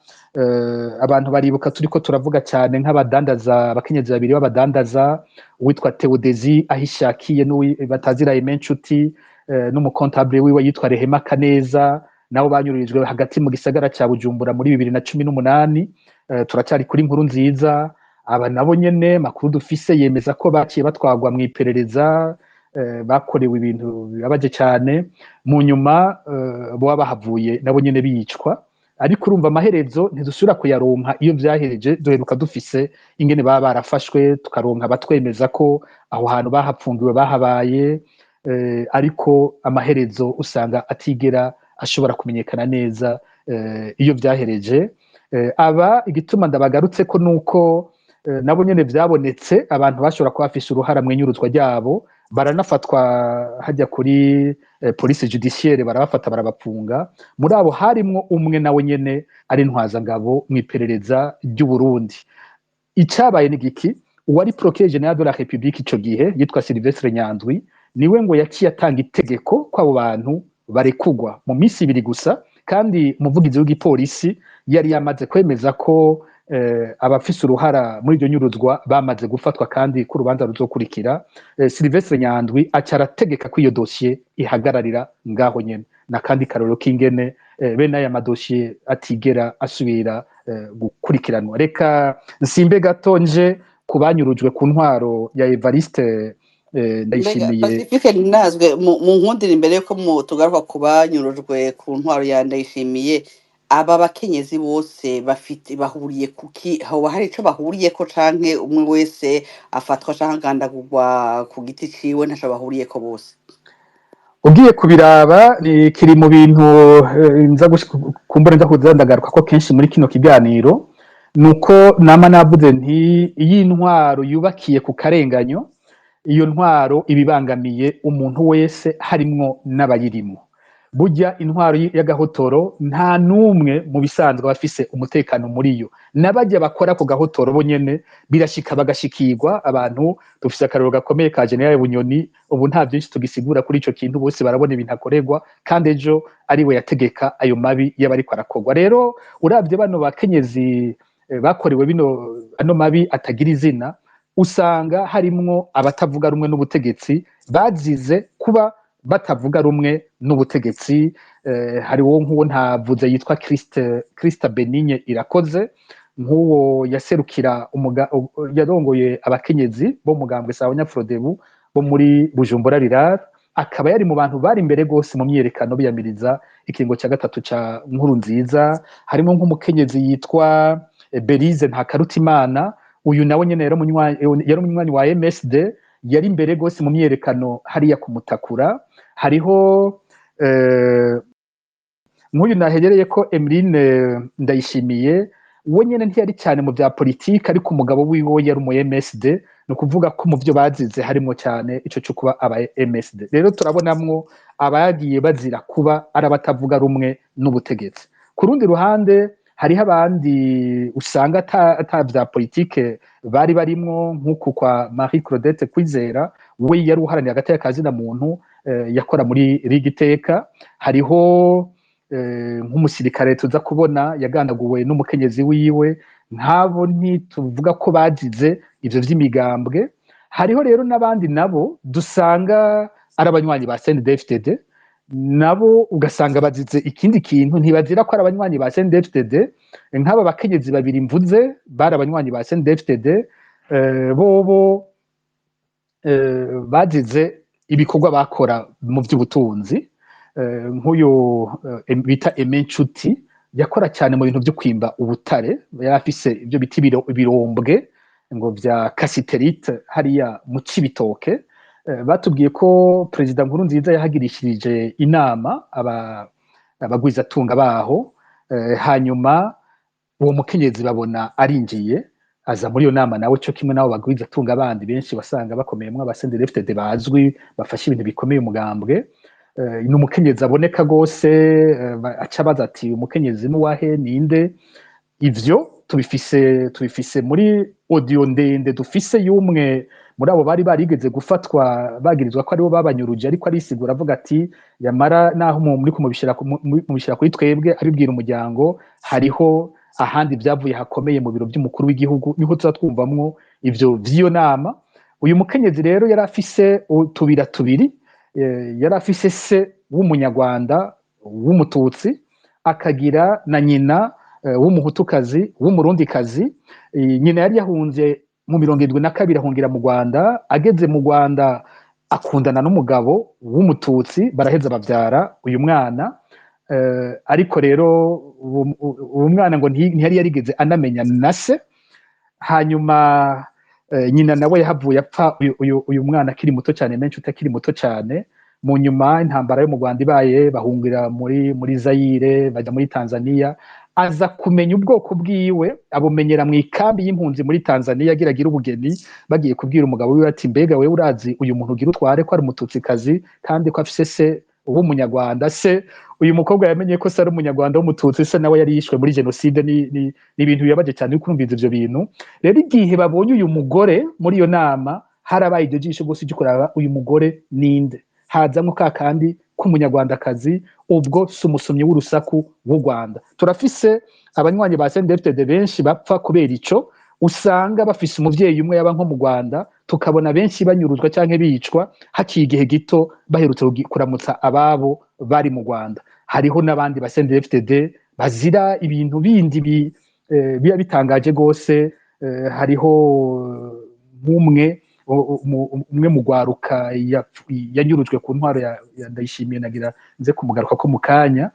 Abantu baribuka, turiko turavuga cyane nk'abadandaza, abakenyezi babiri b'abadandaza, uwitwa Theodesi Ahishakiye batazira Nshuti, n'umucomptable wiwe yitwa Rehema Kaneza, nabo banyururijwe hagati mu gisagara ca Bujumbura muri 2018. Turacyari kuri Nkuru Nziza. Aba nabo nyene makuru dufise yemeza ko baciye batwagwa mu iperereza, bakorewe ibintu bibabaje cyane, mu nyuma boba bahavuye nabo nyene bicwa. Ariko urumva amaherezo ntidusubira kuyaronka iyo vyahereje. Duheruka dufise ingene baba barafashwe, tukaronka batwemeza ko aho hantu bahapfungiwe bahabaye, ariko amaherezo usanga atigera ashobora kumenyekana neza iyo vyahereje. Aba igituma ndabagarutse ko nuko nabo nyene vyabonetse abantu bashobora kuba bafise uruhara mw'inyuruzwa ryabo, baranafatwa hajya kuri police judiciaire, barabafata barabapfunga. Muri abo harimwo umwe nawe nyene ari ntwazangabo mw'iperereza ry'u Burundi. Icabaye ni giki? Uwari procureur général de la République ico gihe yitwa Sylvestre Nyandwi, niwe ngo yaciye atanga itegeko ko abo bantu barekugwa mu minsi 2 gusa, kandi umuvugizi w'igipolisi yari yamaze kwemeza ko abafise uruhara muri iryo nyuruzwa bamaze gufatwa kandi ko urubanza ruzokurikira. Sylvestre Nyandwi aca arategeka ko iyo dosiye ihagararira ngaho nyene. Nakandi karoro k'ingene bene aya madosiye atigera asubira gukurikiranwa. Reka nsimbe gato nje ku banyurujwe ku ntwaro ya Evariste Mbega Ndayishimiye. Pacifique Ninazwe, mu nkundira imbere yuko tugaruka ku banyurujwe ku ntwaro ya Ndayishimiye, aba bakenyezi bose bafite bahuriye kuki? Hoba hari ico bahuriyeko, canke umwe wese afatwa canke agandagurwa ku giti ciwe, ntaco bahuriyeko bose? Ugiye kubiraba ni kiri mu bintu nza kumbura nza kuza ndagaruka ko kenshi muri kino kiganiro, nuko nama navuze nti iyi ntwaro yubakiye ku karenganyo, iyo ntwaro ibibangamiye umuntu wese, harimwo n'abayirimo. Burya intwaro y'agahotoro nta n'umwe mu bisanzwe aba afise umutekano muri yo. N'abajya bakora ku gahotoro bo nyene birashika bagashikirwa. Abantu dufise akarorero gakomeye ka General Bunyoni. Ubu nta byinshi tugisigura kuri ico kintu, bose barabona ibintu akorerwa, kandi ejo ariwe yategeka ayo mabi yaba ariko arakorwa. Rero uravye bano bakenyezi bakorewe bino ano mabi atagira izina, usanga harimwo abatavuga rumwe n'ubutegetsi, bazize kuba batavuga rumwe n'ubutegetsi. Hari wo nk'uwo ntavuze yitwa Christa Benigne Irakoze, nk'uwo yaserukira yarongoye abakenyezi bo mugambwe sawa Nyafrodebu bo muri Bujumbura Rirare, akaba yari mu bantu bari imbere gose mu myiyerekano biyamiriza ikiringo cya gatatu ca Nkuru Nziza. Harimo nk'umukenyezi yitwa Berize Ntakarutimana, uyu nawe nyene yari umunywanyi wa MSD, yari imbere gose mu myiyerekano hariya kumutakura. Hariho nk'uyu nahegereye ko Emeline Ndayishimiye, we nyene ntiyari cyane mu bya politiki, ariko umugabo wiwe yari umu MSD. Ni ukuvuga ko mu byo bazize harimo cyane ico cyo kuba aba MSD. Rero turabonamwo abagiye bazira kuba ari abatavuga rumwe n'ubutegetsi. Ku rundi ruhande hariho abandi usanga ata vya politike bari barimwo, nk'uku kwa Marie Claudette Kwizera, we yari uharanira agateka ka zina muntu, yakora muri Rigiteka. Hariho nk'umusirikare tuza kubona yagandaguwe n'umukenyezi wiwe. Nk'abo ntituvuga ko bazize ivyo vy'imigambwe. Hariho rero n'abandi nabo dusanga ari abanywanyi ba CNDD-FDD, nabo ugasanga bazize ikindi kintu, ntibazira ko ari abanywanyi ba CNDD-FDD. Nk'aba bakenyezi babiri mvuze bari abanywanyi ba CNDD-FDD, bobo bazize ibikorwa bakora mu by'ubutunzi. Nk'uyu bita Aime Nshuti yakora cyane mu bintu byo kwimba ubutare, yari afise ibyo bita ibirombwe ngo vya cassitérite hariya mu Cibitoke. Batubwiye ko Perezida Nkurunziza yahagirishirije inama abagwizatunga baho, hanyuma uwo mukenyezi babona arinjiye aza muri iyo nama nawe, cyo kimwe n'abo bagwizatunga bandi benshi wasanga bakomeyemwo aba CNDD-FDD bazwi bafashe ibintu bikomeye umugambwe. Ni umukenyezi aboneka gose, aca abaza ati: "Umukenyezi nuwahe? Ninde?" Ivyo tubifise muri audio ndende dufise y'umwe muri abo bari barigeze gufatwa bagirizwa ko aribo babanyuruje, ariko arisigura avuga ati: "Yamara naho muri kumubishira kuri twebwe," abibwira umuryango, "hariho ahandi vyavuye hakomeye mu biro vy'umukuru w'igihugu." Niho tuza twumvamwo ivyo vy'iyo nama. Uyu mukenyezi rero yari afise utubira tubiri, yari afise se w'umunyarwanda w'umututsi, akagira na nyina w'umuhutukazi w'umurundikazi. Nyina yari yahunze mu 72, ahungira mu Rwanda. Ageze mu Rwanda akundana n'umugabo w'umututsi, baraheza bavyara uyu mwana. Ariko rero uwo mwana ngo ntiyari yarigeze anamenya na se. Hanyuma nyina nawe yahavuye apfa uyu mwana akiri muto cyane, menshi utakiri muto cyane. Mu nyuma intambara yo mu Rwanda ibaye, bahungira muri Zaire, bajya muri Tanzania. Aza kumenya ubwoko bwiwe, abumenyera mu ikambi y'impunzi muri Tanzania, agira agira ubugeni. Bagiye kubwira umugabo wiwe ati: "Mbega wewe urazi uyu muntu ugira utware ko ari umututsikazi kandi ko afise se w'umunyarwanda?" Se uyu mukobwa yamenye ko se ari umunyarwanda w'umututsi, se nawe yari yishwe muri jenoside. Ni ibintu bibabaje cyane uri kurumviza ivyo bintu. Rero igihe babonye uyu mugore muri iyo nama, harabaye iryo jisho gusa ryo kuraba uyu mugore ninde, hazamwo ka kandi k'umunyarwandakazi, ubwo si umusomyi w'urusaku w'u Rwanda. Turafise abanywanyi ba CNDD-FDD benshi bapfa kubera ico, usanga bafise umuvyeyi umwe yaba nko mu Rwanda, tukabona benshi banyuruzwa canke bicwa haciye igihe gito baherutse kuramutsa ababo bari mu Rwanda. Hariho n'abandi ba CNDD-FDD bazira ibintu bindi biba bitangaje gose. Hariho nk'umwe umwe mu gwaruka yanyurujwe ku ntwaro ya Ndayishimiye, nagira nze kumugaruka ko mu kanya,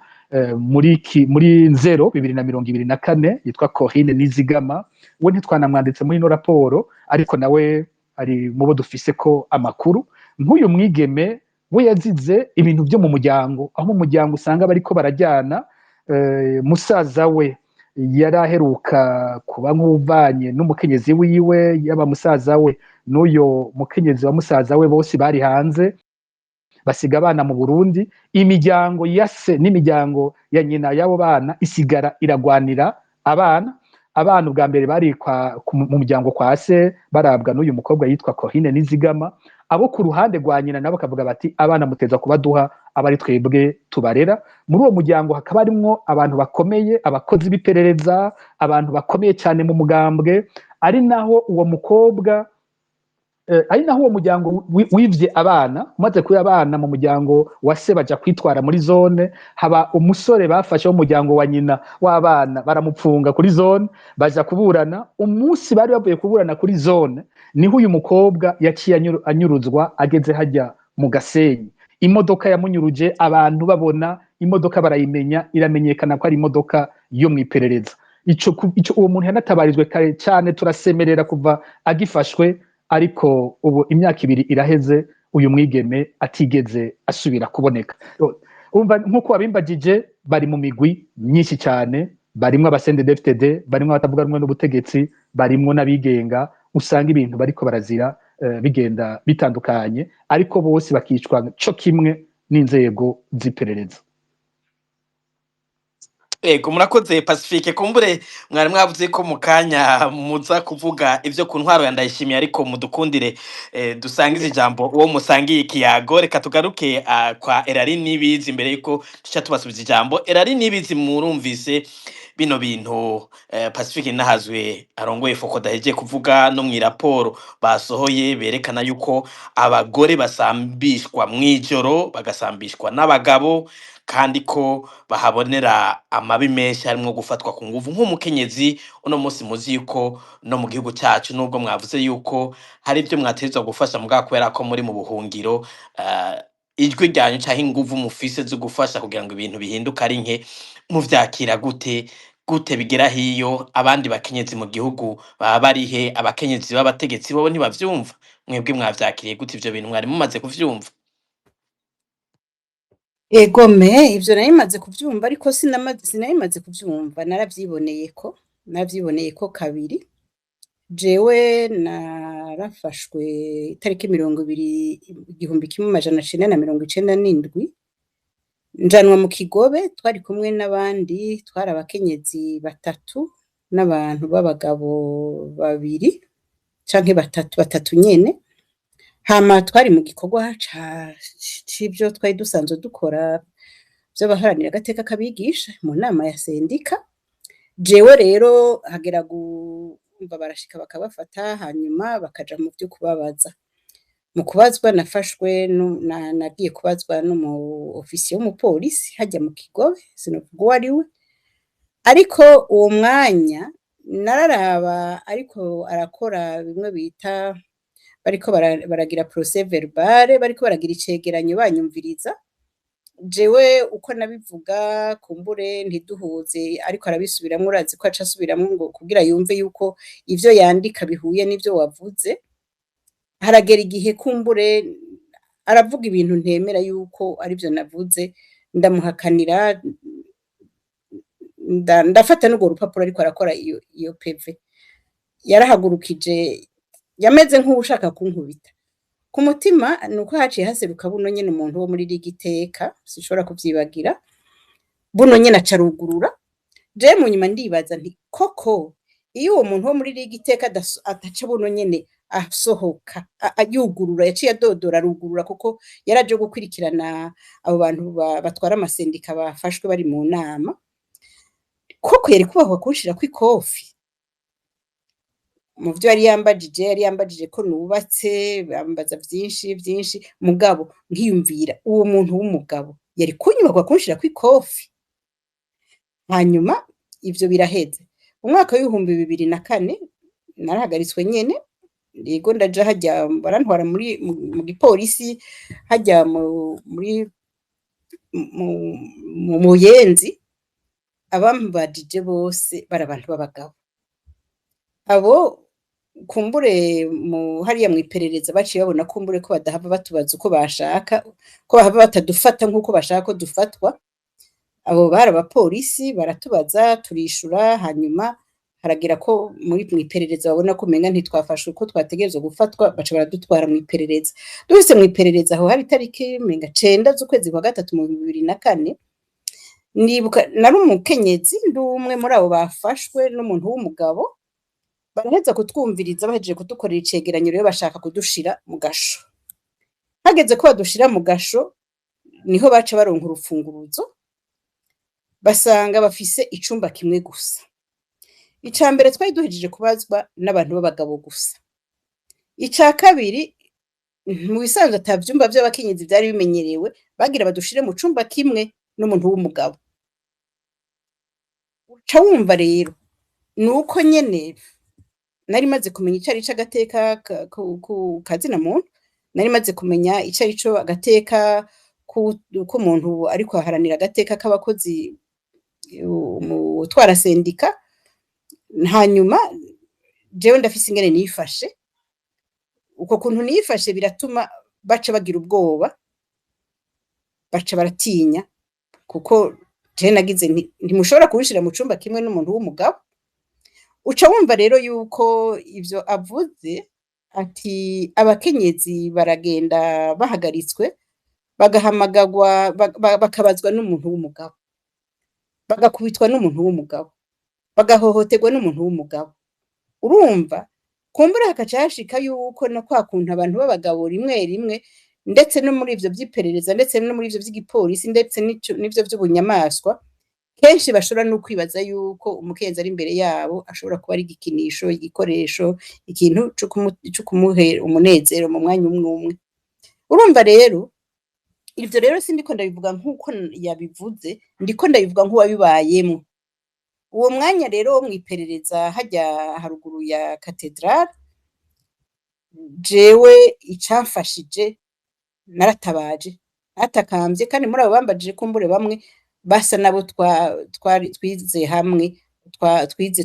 muri nzero 2024, yitwa Corinne Nizigama. We ntitwanamwanditse muri ino raporo, ariko nawe ari mu bo dufise ko amakuru. Nk'uyu mwigeme we yazize ibintu byo mu muryango, aho mu muryango usanga bariko barajyana. Musaza we yari aheruka kuba nk'uvanye n'umukenyezi wiwe, yaba musaza we n'uyo mukenyezi wa musaza we, bose bari hanze, basiga abana mu Burundi. Imiryango ya se n'imiryango ya nyina y'abo bana isigara iragwanira abana. Abana ubwa mbere bari mu muryango kwa se, barabwa n'uyu mukobwa yitwa Corinne Nizigama. Abo ku ruhande rwa nyina nabo bakavuga bati: "Abana muteza kubaduha, aba ari twebwe tubarera." Muri uwo muryango hakaba harimwo abantu bakomeye, abakozi b'iperereza, abantu bakomeye cyane mu mugambwe, ari naho uwo mukobwa ari naho uwo muryango wivye abana. Umaze kuba abana mu muryango wa se, baja kwitwara muri zone. Haba umusore bafashe w'umuryango wa nyina w'abana, baramupfunga kuri zone, baja kuburana. Umunsi bari bavuye kuburana kuri zone, niho uyu mukobwa yaciye anyuruzwa ageze hajya mu Gasenyi. Imodoka yamunyuruje, abantu babona imodoka barayimenya, iramenyekana ko ari imodoka yo mu iperereza. Ico uwo muntu yanatabarijwe kare cyane, turasemerera kuva agifashwe, ariko ubu imyaka 2 iraheze uyu mwigeme atigeze asubira kuboneka. Umva, nk'uko wabimbagije, bari mu migwi myinshi cyane, barimwo aba CNDD-FDD, barimwo abatavuga rumwe n'ubutegetsi, barimwo n'abigenga. Usanga ibintu bariko barazira bigenda bitandukanye, ariko bose bakicwa co kimwe n'inzego z'iperereza. Ego, murakoze Pacifique. Kumbure mwari mwavuze ko mu kanya muza kuvuga ivyo ku ntwaro ya Ndayishimiye, ariko mudukundire dusangize ijambo uwo musangiye ikiyago. Reka tugaruke kwa Erari Nibizi imbere yuko tuca tubasubiza ijambo. Erari Nibizi, murumvise bino bintu Pacifique Nahazwe arongoye FOCODE ahejeje kuvuga, no mw'iraporo basohoye berekana yuko abagore basambishwa mw'ijoro, bagasambishwa n'abagabo, kandi ko bahabonera amabi menshi harimwo gufatwa ku nguvu. Nk'umukenyezi uno munsi, muzi yuko no mu gihugu cyacu, nubwo mwavuze yuko hari ibyo mwategerezwa gufasha, mugabo kubera ko muri mu buhungiro, ijwi ryanyu canke inguvu mufise zo gufasha kugira ngo ibintu bihinduke ari nke. Muvyakira gute? Gute bigera hiyo? Abandi bakenyezi mu gihugu baba barihe? Abakenyezi b'abategetsi bobo ntibavyumva? Mwebwe mwavyakiriye gute ivyo bintu? Mwari mumaze kuvyumva? Egome, ivyo nari maze kuvyumva, ariko sinari maze kuvyumva, naravyiboneye ko kabiri. Jewe narafashwe itariki 20 1997. Njanwa mu Kigobe, twari kumwe n'abandi, twari abakenyezi batatu n'abantu b'abagabo babiri canke batatu, batatu nyene. Hama twari mu gikorwa c'ivyo twari dusanzwe dukora vy'abaharanira agateka k'abigisha mu nama ya sendika. Jewe rero hagera gumva barashika bakabafata, hanyuma bakaja mu vyo kubabaza. Mu kubazwa nafashwe, nagiye kubazwa n'umu ofisiye w'umupolisi harya mu Kigobe, sinovuga uwo ari we, ariko uwo mwanya nararaba ariko arakora bimwe bita bariko baragira procès verbal, bariko baragira icegeranyo banyumviriza. Jewe uko nabivuga kumbure ntiduhuze, ariko arabisubiramwo, urazi ko aca asubiramwo ngo kugira yumve yuko ivyo yandika bihuye n'ivyo wavuze. Haragera igihe kumbure aravuga ibintu ntemera yuko arivyo navuze, ndamuhakanira, ndafata n'urwo rupapuro ariko arakora iyo PV. Yarahagurukije, yameze nk'uwushaka kunkubita. Ku mutima nuko haciye haseruka buno nyene umuntu wo muri Ligue Iteka, sinshobora kuvyibagira, buno nyene aca arugurura. Jewe mu nyuma ndibaza nti: "Koko iyo uwo muntu wo muri Ligue Iteka adaca buno nyene asohoka yugurura", yaciye adodora arugurura kuko yaraje gukurikirana abo bantu batwara amasendika bafashwe bari mu nama, koko yari kubahwa kunshirako ikofi? Mu vyo yari yambajije, yari yambajije ko nubatse, bambaza vyinshi vyinshi, mugabo nkiyumvira uwo muntu w'umugabo yari kunyubahwa kunshirako ikofi? Hanyuma ivyo biraheze. Mu mwaka w'2004 narahagaritswe nyene, yego, ndaja harya barantwara muri mu gipolisi harya muri mu Buyenzi. Abambajije bose bari abantu b'abagabo. Abo kumbure mu hariya mw'iperereza baciye babona kumbure ko badahava batubaza uko bashaka, ko bahava batadufata nk'uko bashaka ko dufatwa. Abo bari abapolisi, baratubaza turishura. Hanyuma haragira ko muri mw'iperereza babona ko umenga ntitwafashwe uko twategerezwa gufatwa, baca baradutwara mw'iperereza. Dushitse mw'iperereza, aho hari itariki umenga 9 z'ukwezi kwa gatatu mu 2004. Ndibuka nari umukenyezi, ndi umwe muri abo bafashwe n'umuntu w'umugabo. Baraheza kutwumviriza, bahejeje kudukorera icegeranyo rero bashaka kudushira mu gasho. Hageze ko badushira mu gasho, niho baca baronka urufunguruzo, basanga bafise icumba kimwe gusa. Ica mbere, twari duhejeje kubazwa n'abantu b'abagabo gusa. Ica kabiri, mu bisanzwe ata vyumba vy'abakenyezi vyari bimenyerewe, bagira badushire mu cumba kimwe n'umuntu w'umugabo. Uca wumva rero nuko nyene nari maze kumenya ico arico agateka kazina muntu, nari maze kumenya ico arico agateka k'umuntu ariko aharanira agateka k'abakozi, umutwara sendika. Hanyuma jewe ndafise ingene nifashe, uko kuntu nifashe biratuma baca bagira ubwoba, baca baratinya, kuko jewe nagize nti: "Ntimushobora kunshira mu cumba kimwe n'umuntu w'umugabo." Uca wumva rero yuko ivyo avuze ati abakenyezi baragenda bahagaritswe, bagahamagagwa, bakabazwa n'umuntu w'umugabo, bagakubitwa n'umuntu w'umugabo, bagahohoterwa n'umuntu w'umugabo. Urumva kumbura hakaca hashika yuko na kwa kuntu abantu b'abagabo rimwe rimwe, ndetse no muri ivyo vy'iperereza, ndetse no muri ivyo vy'igipolisi, ndetse n'ivyo vy'ubunyamaswa, kenshi bashobora no kwibaza yuko umukenyezi ari imbere yabo ashobora kuba ari igikinisho, igikoresho, ikintu co kumuhera umunezero mu mwanya umwe umwe. Urumva rero ivyo rero sindiko ndabivuga nk'uko yabivuze, ndiko ndabivuga nk'uwabibayemwo. Uwo mwanya rero wo mw'iperereza harya haruguru ya katedrale, jewe icamfashije naratabaje, naratakambye, kandi muri abo bambajije kumbure bamwe basa nabo twari twize hamwe, twize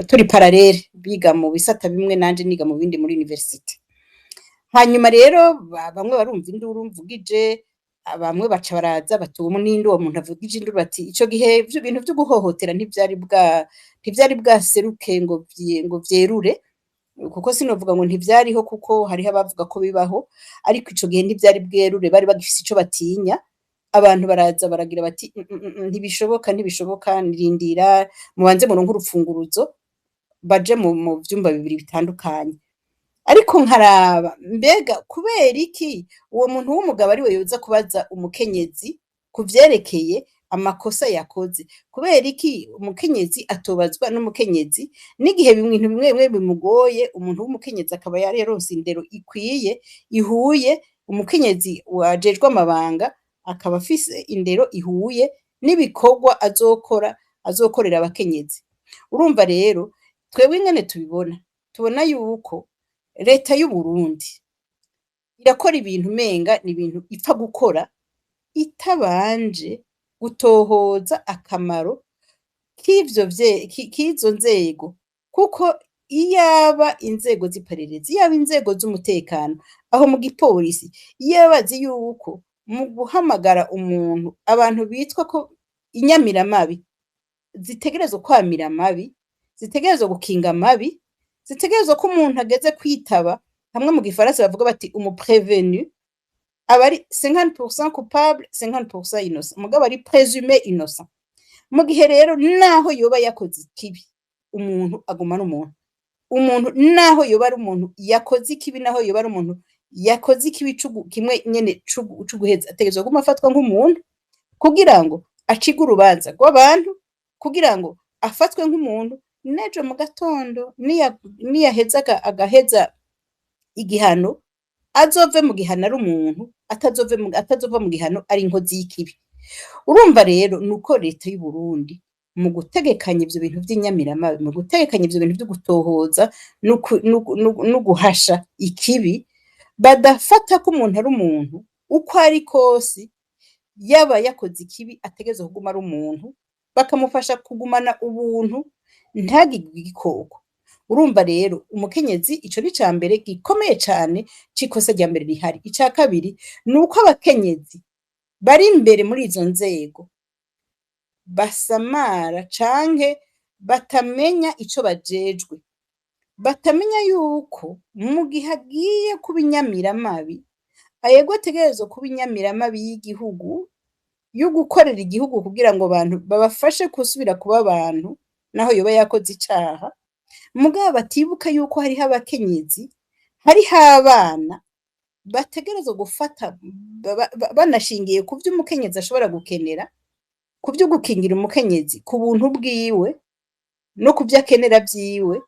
turi parallèle, biga mu bisata bimwe nanje niga mu bindi muri université. Hanyuma rero bamwe barumva induru mvugije, bamwe baca baraza bati: "Uwo ninde, uwo muntu avugije induru?" Bati ico gihe ivyo bintu vyo guhohotera ntivyari bwaseruke ngo vyerure. Kuko sinovuga ngo ntivyariho, kuko hariho abavuga ko bibaho, ariko ico gihe ntivyari bwerure, bari bagifise ico batinya. Abantu baraza baragira bati: Ntibishoboka, ntibishoboka, nirindira mubanze muronke urufunguruzo." Baje mu vyumba bibiri bitandukanye. Ariko nkaraba, mbega kubera iki uwo muntu w'umugabo ariwe yoza kubaza umukenyezi ku vyerekeye amakosa yakoze? Kubera iki umukenyezi atobazwa n'umukenyezi n'igihe ibintu bimwe bimwe bimugoye, umuntu w'umukenyezi akaba yari yaronse indero ikwiye ihuye, umukenyezi wajejwe amabanga akaba afise indero ihuye n'ibikorwa azokora, azokorera abakenyezi? Urumva rero, twebwe ingene tubibona, tubona yuko leta y'Uburundi irakora ibintu umenga ni ibintu ipfa gukora itabanje gutohoza akamaro k'izo nzego. Kuko iyaba inzego z'iperereza, iyaba inzego z'umutekano aho mu gipolisi, iyaba bazi yuko mu guhamagara umuntu, abantu bitwa ko inyamiramabi zitegerezwa kwamira amabi, zitegerezwa gukinga amabi, zitegerezwa ko umuntu ageze kwitaba, hamwe mu gifaransa bavuga bati umu prévenu aba ari 50% coupable, 50% innocent, mugabo ari présumé innocent. Mu gihe rero naho yoba yakoze ikibi, umuntu aguma ari umuntu. Umuntu naho yoba ari umuntu yakoze ikibi, naho yoba ari umuntu yakoze ikibi kimwe nyene c'uguheza, ategerezwa kuguma afatwa nk'umuntu kugira ngo acigwe urubanza rw'abantu, kugira ngo afatwe nk'umuntu n'ejo mu gatondo niyaheza agaheza igihano, azove mu gihano ari umuntu, atazova mu gihano ari inkozi y'ikibi. Urumva rero, nuko leta y'u Burundi mu gutegekanya ivyo bintu vy'inyamiramabi, mu gutegekanya ivyo bintu vyo gutohoza no guhasha ikibi, badafata ko umuntu ari umuntu uko ari kose, yaba yakoze ikibi ategerezwa kuguma ari umuntu, bakamufasha kugumana ubuntu, ntagirwe igikoko. Urumva rero, umukenyezi, ico ni icambere gikomeye cane c'ikosa rya mbere rihari. Ica kabiri ni uko abakenyezi bari imbere muri izo nzego basamara canke batamenya ico bajejwe, batamenya yuko mu gihe agiye kuba inyamiramabi, yego ategerezwa kuba inyamiramabi y'igihugu, yo gukorera igihugu kugira ngo abantu babafashe gusubira kuba abantu naho yoba yakoze icaha, mugabo batibuka yuko hariho abakenyezi, hariho abana bategerezwa gufata banashingiye ku vyo umukenyezi ashobora gukenera, ku vyo gukingira umukenyezi, ku buntu bwiwe no ku vyo akenera vyiwe,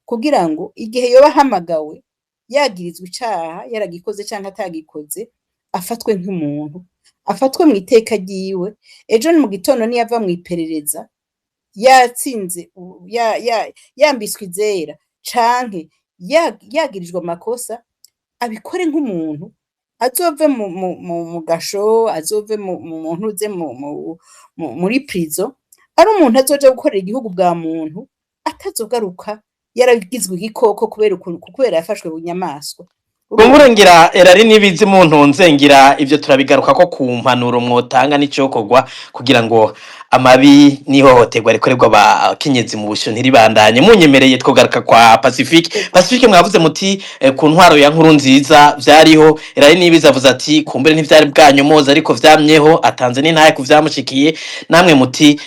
kugira ngo igihe yoba ahamagawe yagirizwa icaha, yaragikoze canke atagikoze, afatwe nk'umuntu, afatwe mw'iteka ryiwe. Ejo mu gitondo niyava mw'iperereza yatsinze, yambitswe izera canke yagirijwe amakosa, abikore nk'umuntu, azove mu gasho, azove mu ntuze muri prison ari umuntu azoja gukorera igihugu bwa muntu, atazogaruka yaragizwe igikoko kubera yafashwe bunyamaswa. Kumbure ngira erari nibizi mu ntunze, ngira ivyo turabigaruka ko ku mpanuro mwotanga n'icokorwa kugira ngo amabi n'ihohoterwa rikorerwa abakenyezi mu busho ntiribandanye. Munyemereye twogaruka kwa Pacifique. Pacifique, mwavuze muti ku ntwaro ya Nkuru Nziza vyariho. Erari nibizi avuze ati kumbure ntivyari bwanyomoza, ariko vyamyeho, atanze n'intahe ku vyamushikiye. Namwe muti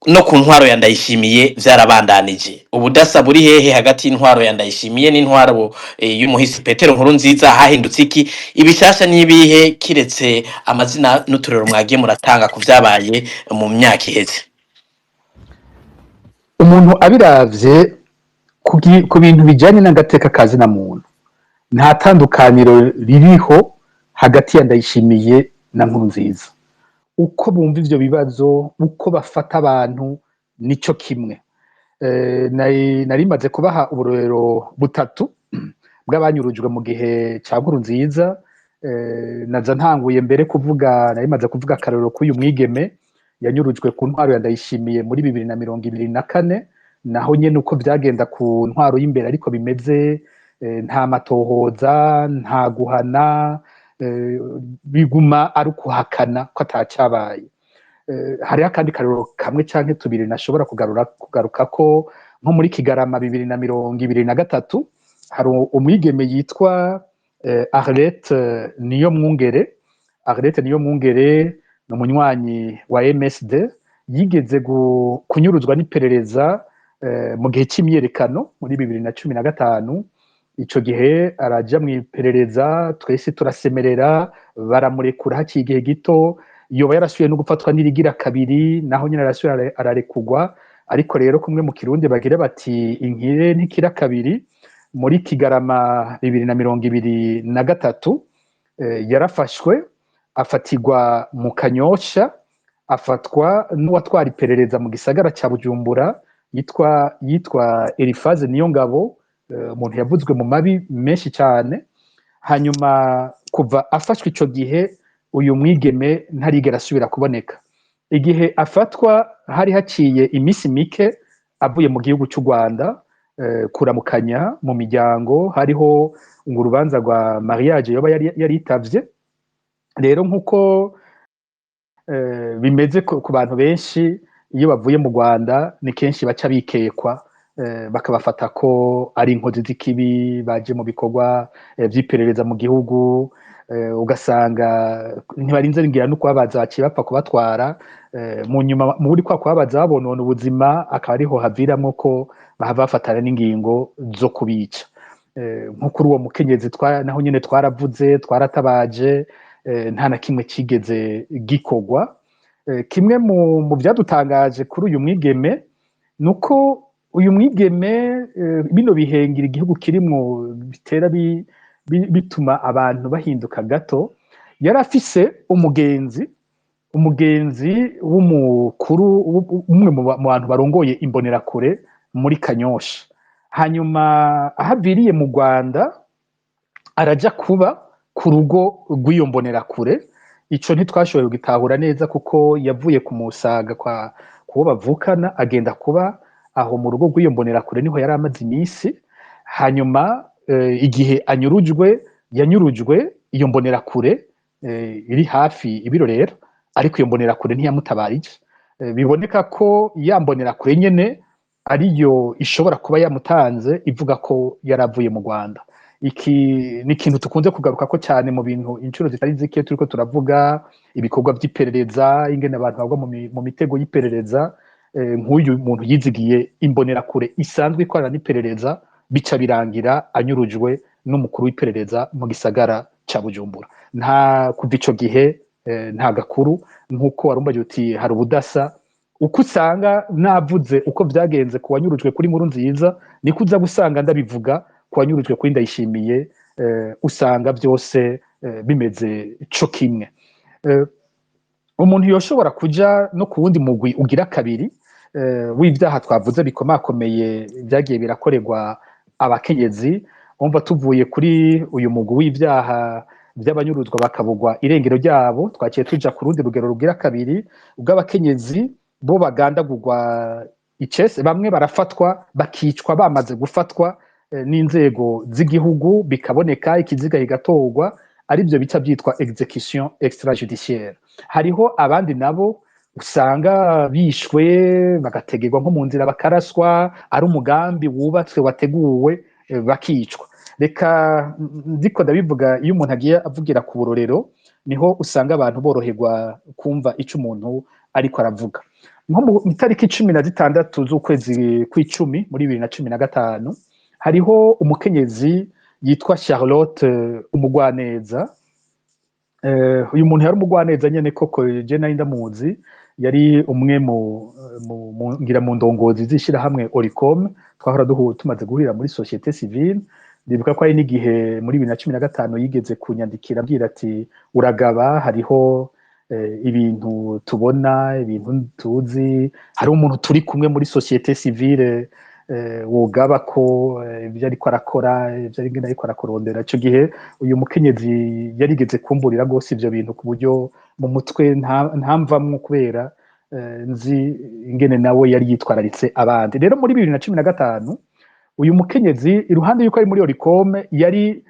no ku ntwaro ya Ndayishimiye vyarabandanije. Ubudasa buri hehe hagati y'intwaro ya Ndayishimiye n'intwaro y'umuhisi Petero Nkuru Nziza? Hahindutse iki? Ibishasha n'ibihe, kiretse amazina n'uturero mwagiye muratanga ku vyabaye mu myaka iheze? Umuntu abiravye ku bintu bijanye n'agateka ka zina muntu, nta tandukaniro ririho hagati ya Ndayishimiye na Nkuru Nziza. Uko bumva ivyo bibazo, uko bafata abantu, nico kimwe. Nari maze kubaha uburorero butatu bw'abanyurujwe mu gihe ca Nkuru Nziza. Naza ntanguye mbere kuvuga, nari maze kuvuga akarorero k'uyu mwigeme yanyurujwe ku ntwaro ya Ndayishimiye muri 2024. Naho nyene uko vyagenda ku ntwaro y'imbere ariko bimeze, nta matohoza, nta guhana, biguma ari ukuhakana ko atacabaye. Hariho akandi karorero kamwe canke tubiri nashobora kugarukako, nko muri Kigarama 2023. Hari umwigeme yitwa Arlette Niyomwungere. Arlette Niyomwungere ni umunywanyi wa MSD, yigeze kunyuruzwa n'iperereza mu gihe c'imyiyerekano muri 2015. Ico gihe araja mu iperereza, twese turasemerera, baramurekura. Haciye igihe gito yoba yarasubiye no gufatwa n'irigira kabiri, naho nyine arasubira ararekugwa. Ariko rero kumwe mu Kirundi bagira bati inkire ntikira kabiri, muri Kigarama 2023 yarafashwe, afatirwa mu Kanyosha, afatwa n'uwatwara iperereza mu gisagara ca Bujumbura yitwa Elifaze Niyongabo, umuntu yavuzwe mu mabi menshi cyane. Hanyuma kuva afashwe ico gihe, uyu mwigeme ntarigera asubira kuboneka. Igihe afatwa hari haciye iminsi mike avuye mu gihugu cy'u Rwanda kuramukanya mu miryango, hariho ngo urubanza rwa mariage yoba yaritavye. Rero nkuko bimeze ku bantu benshi, iyo bavuye mu Rwanda ni kenshi baca bikekwa, bakabafata ko ari inkozi z'ikibi baje mu bikorwa vy'iperereza mu gihugu, ugasanga ntibarinze ngira no kubabaza, baciye bapfa kubatwara. Mu nyuma muri kwa kubabaza babonona ubuzima, akaba ariho haviramwo ko bahava bafatana n'ingingo zo kubica. Nko kuri uwo mukenyezi naho nyene twaravuze, twaratabaje, nta na kimwe kigeze gikorwa. Kimwe mu vyadutangaje kuri uyu mwigeme nuko uyu mwigeme, bino bihengira igihugu kirimwo bitera bituma abantu bahinduka gato, yari afise umugenzi w'umukuru umwe mu bantu barongoye imbonerakure muri Kanyosha. Hanyuma aho aviriye mu Rwanda araja kuba ku rugo rw'iyo mbonerakure. Ico ntitwashoboye kugitahura neza, kuko yavuye kumusaga kwa kuwo bavukana, agenda kuba aho mu rugo rw'iyo mbonerakure, niho yari amaze iminsi. Hanyuma igihe anyurujwe, yanyurujwe iyo mbonerakure iri hafi ibirorero, ariko iyo mbonerakure ntiyamutabarije. Biboneka ko ya mbonerakure nyene ariyo ishobora kuba yamutanze, ivuga ko yaravuye mu Rwanda. Iki ni ikintu tukunze kugaruka ko cyane mu bintu inshuro zitari zike turiko turavuga ibikorwa vy'iperereza, ingene abantu bagwa mu mitego y'iperereza. Nk'uyu muntu yizigiye imbonerakure isanzwe ikorana n'iperereza, bica birangira anyurujwe n'umukuru w'iperereza mu gisagara ca Bujumbura. Nta kuva ico gihe nta gakuru. Nk'uko warumbaje uti hari ubudasa, uko usanga navuze uko vyagenze ku wanyurujwe kuri Nkuru Nziza, niko uza gusanga ndabivuga ku wanyurujwe kuri Ndayishimiye, usanga vyose bimeze co kimwe. Umuntu yoshobora kuja no ku wundi mugwi ugira kabiri w'ivyaha twavuze bikomakomeye vyagiye birakorerwa abakenyezi. Umva, tuvuye kuri uyu mugwi w'ivyaha vy'abanyuruzwa bakabugwa irengero ryabo, twaciye tuja ku rundi rugero rugira kabiri bw'abakenyezi bo bagandagurwa icese. Bamwe barafatwa bakicwa bamaze gufatwa n'inzego z'igihugu, bikaboneka, ikiziga kigatorwa, arivyo bica byitwa exécution extrajudiciaire. Hariho abandi nabo usanga bishwe bagategerwa nko mu nzira, bakaraswa, ari umugambi wubatswe wateguwe, bakicwa. Reka ndiko ndabivuga, iyo umuntu agiye avugira ku burorero niho usanga abantu boroherwa kumva ico umuntu ariko aravuga. Nko mu itariki 16 z'ukwezi kw'icumi muri 2015, hariho umukenyezi yitwa Charlotte Umugwaneza. Uyu muntu yari umugwaneza nyene koko, je nari ndamuzi, yari umwe mu ngira mu ndongozi z'ishirahamwe Oricom, twahora tumaze guhurira muri société civile. Ndibuka ko hari n'igihe muri 2015 yigeze kunyandikira abwira ati uragaba, hariho ibintu tubona, ibintu tuzi, hari umuntu turi kumwe muri société civile, wogaba ko ibyo ariko arakora, ibyo ariko arakurondera. Ico gihe uyu mukenyezi yarigeze kumburira rwose ivyo bintu, ku buryo mu mutwe ntamvamwo, kubera nzi ingene nawe yari yitwararitse abandi. Rero muri 2015 uyu mukenyezi, iruhande yuko ari muri Oricom, yari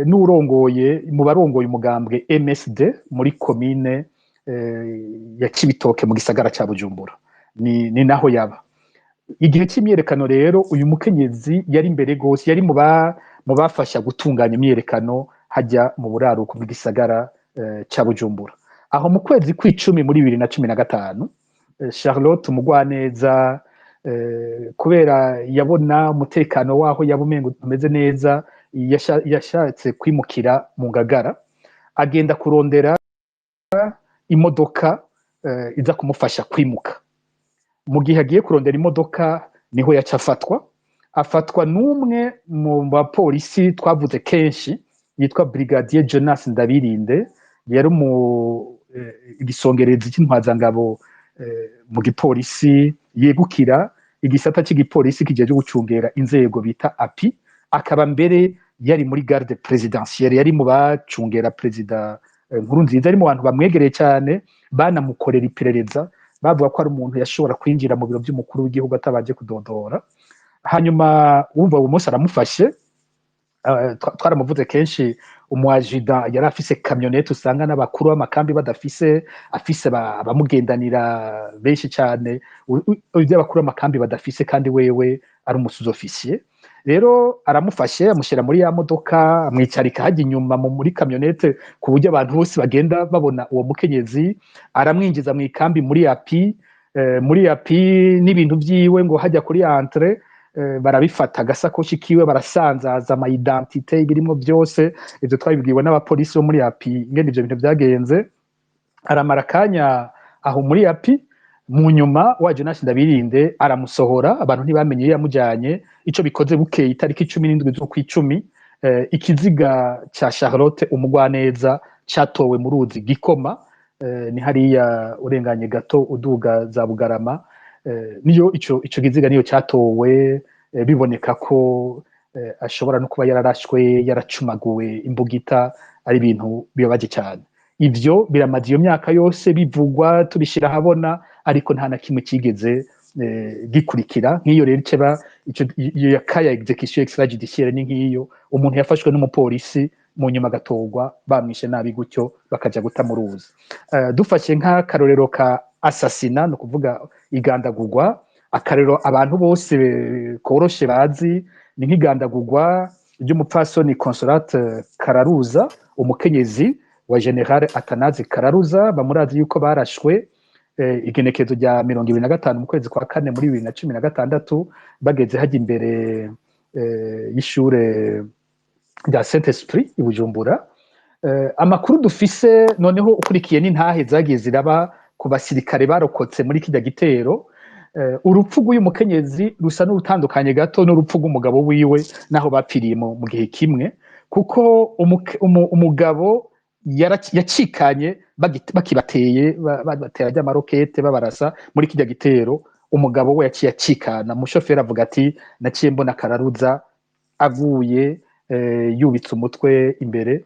n'urongoye mu barongoye umugambwe MSD muri komine ya Cibitoke mu gisagara ca Bujumbura, ni naho yaba. Igihe c'imyiyerekano rero, uyu mukenyezi yari imbere gose, yari mu bafasha gutunganya imyiyerekano hajya mu buraruko bw'igisagara ca Bujumbura. Aho mu kwezi kw'icumi muri 2015, Charlotte Umugwaneza, kubera yabona umutekano waho yaba umengo umeze neza, yashatse kwimukira mu Ngagara, agenda kurondera imodoka iza kumufasha kwimuka. Mu gihe agiye kurondera imodoka, niho yaca afatwa n'umwe mu bapolisi twavuze kenshi yitwa Brigadier Jonas Ndabirinde, yari mu igisongerezi cy'intwazangabo mu gipolisi, yegukira igisata cy'igipolisi kijejwe gucungera inzego bita API, akaba mbere yari muri garde présidentielle, yari mu bacungera perezida Nkurunziza, ari mu bantu bamwegereye cyane, banamukorera iperereza, bavuga ko ari umuntu yashobora kwinjira mu biro by'umukuru w'igihugu atabanje kudodora. Hanyuma wumva uwo munsi aramufashe. Twaramuvuze kenshi, umwajida yari afise kamyonete usanga n'abakuru b'amakambi badafise, afise abamugendanira benshi cyane, ibyo abakuru b'amakambi badafise, kandi wewe ari umu sous-officier. Rero aramufashe, amushyira muri ya modoka, amwicarika hajya inyuma muri kamyonete, ku buryo abantu bose bagenda babona uwo mukenyezi. Aramwinjiza mu ikambi muri API, muri API n'ibintu vyiwe ngo hajya kuri entrée, barabifata, agasakoshi kiwe barasanzaza, ama identité birimo byose. Ivyo twabibwiwe n'abapolisi bo muri API ingene ivyo bintu vyagenze. Aramara akanya aho muri API, mu nyuma wa Jonas Ndabirinde aramusohora, abantu ntibamenye iyo yamujyanye. Ico bikoze, bukeye itariki 17 z'ukwicumi, ikiziga ca Charlotte Umugwaneza catowe mu ruzi Gikoma, ni hariya urenganye gato uduga za Bugarama. Niyo ico kiziga niyo catowe, biboneka ko ashobora no kuba yararashwe, yaracumaguwe imbugita. Ari ibintu bibabaje cyane. Ivyo biramaze iyo myaka yose bivugwa, tubishira ahabona, ariko nta na kimwe kigeze gikurikira. Nk'iyo rero iceba iyo ya kaya exécution extrajudiciaire, ni nk'iyo umuntu yafashwe n'umupolisi, mu nyuma agatorwa bamwishe nabi gutyo, bakaja guta mu ruzi. Dufashe nk'akarorero ka assassinat, ni ukuvuga igandagurwa, akarorero abantu bose koroshe bazi ni nk'igandagurwa ry'umupfasoni Consolate Kararuza, umukenyezi wa Général Atanazi Kararuza. Bamurazi yuko barashwe igenekezo rya 25 mu kwezi kwa kane muri 2016, bageze hajya imbere y'ishure rya Saint Esprit i Bujumbura. Amakuru dufise noneho, ukurikiye n'intahe zagiye ziraba ku basirikare barokotse muri kirya gitero, urupfu rw'uyu mukenyezi rusa n'urutandukanye gato n'urupfu rw'umugabo wiwe, naho bapfiriye mu gihe kimwe, kuko umugabo yacikanye bakibateye, batera ry'amarokete, babarasa muri kirya gitero. Umugabo we yaciye acikana. Umushoferi avuga ati: "Naciye mbona Kararuza aguye, yubitse umutwe imbere."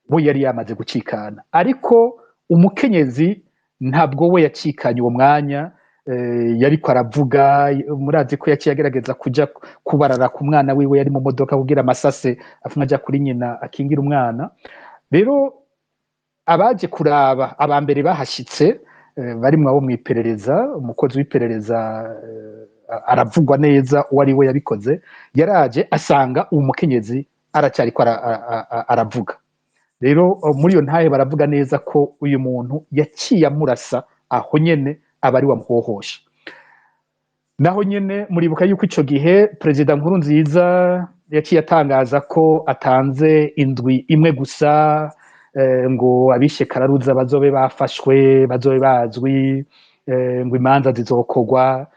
We yari yamaze gucikana, ariko umukenyezi ntabwo we yacikanye uwo mwanya. Yariko aravuga, murazi ko yaciye agerageza kuja kubarara ku mwana wiwe yari mu modoka, kugira amasase afuma aja kuri nyina, akingira umwana. Rero abaje kuraba, aba mbere bahashitse, barimwo abo mw'iperereza, umukozi w'iperereza, aravugwa neza uwo ari we yabikoze, yaraje asanga uwo mukenyezi aracyariko aravuga. Rero muri iyo ntahe baravuga neza ko uyu muntu yaciye amurasa aho nyene, aba ari wamuhohosha. Naho nyene muribuka yuko ico gihe perezida Nkurunziza yaciye atangaza ko atanze indwi imwe gusa, ngo abishe Kararuza bazobe bafashwe, bazobe bazwi, ngo imanza zizokorwa.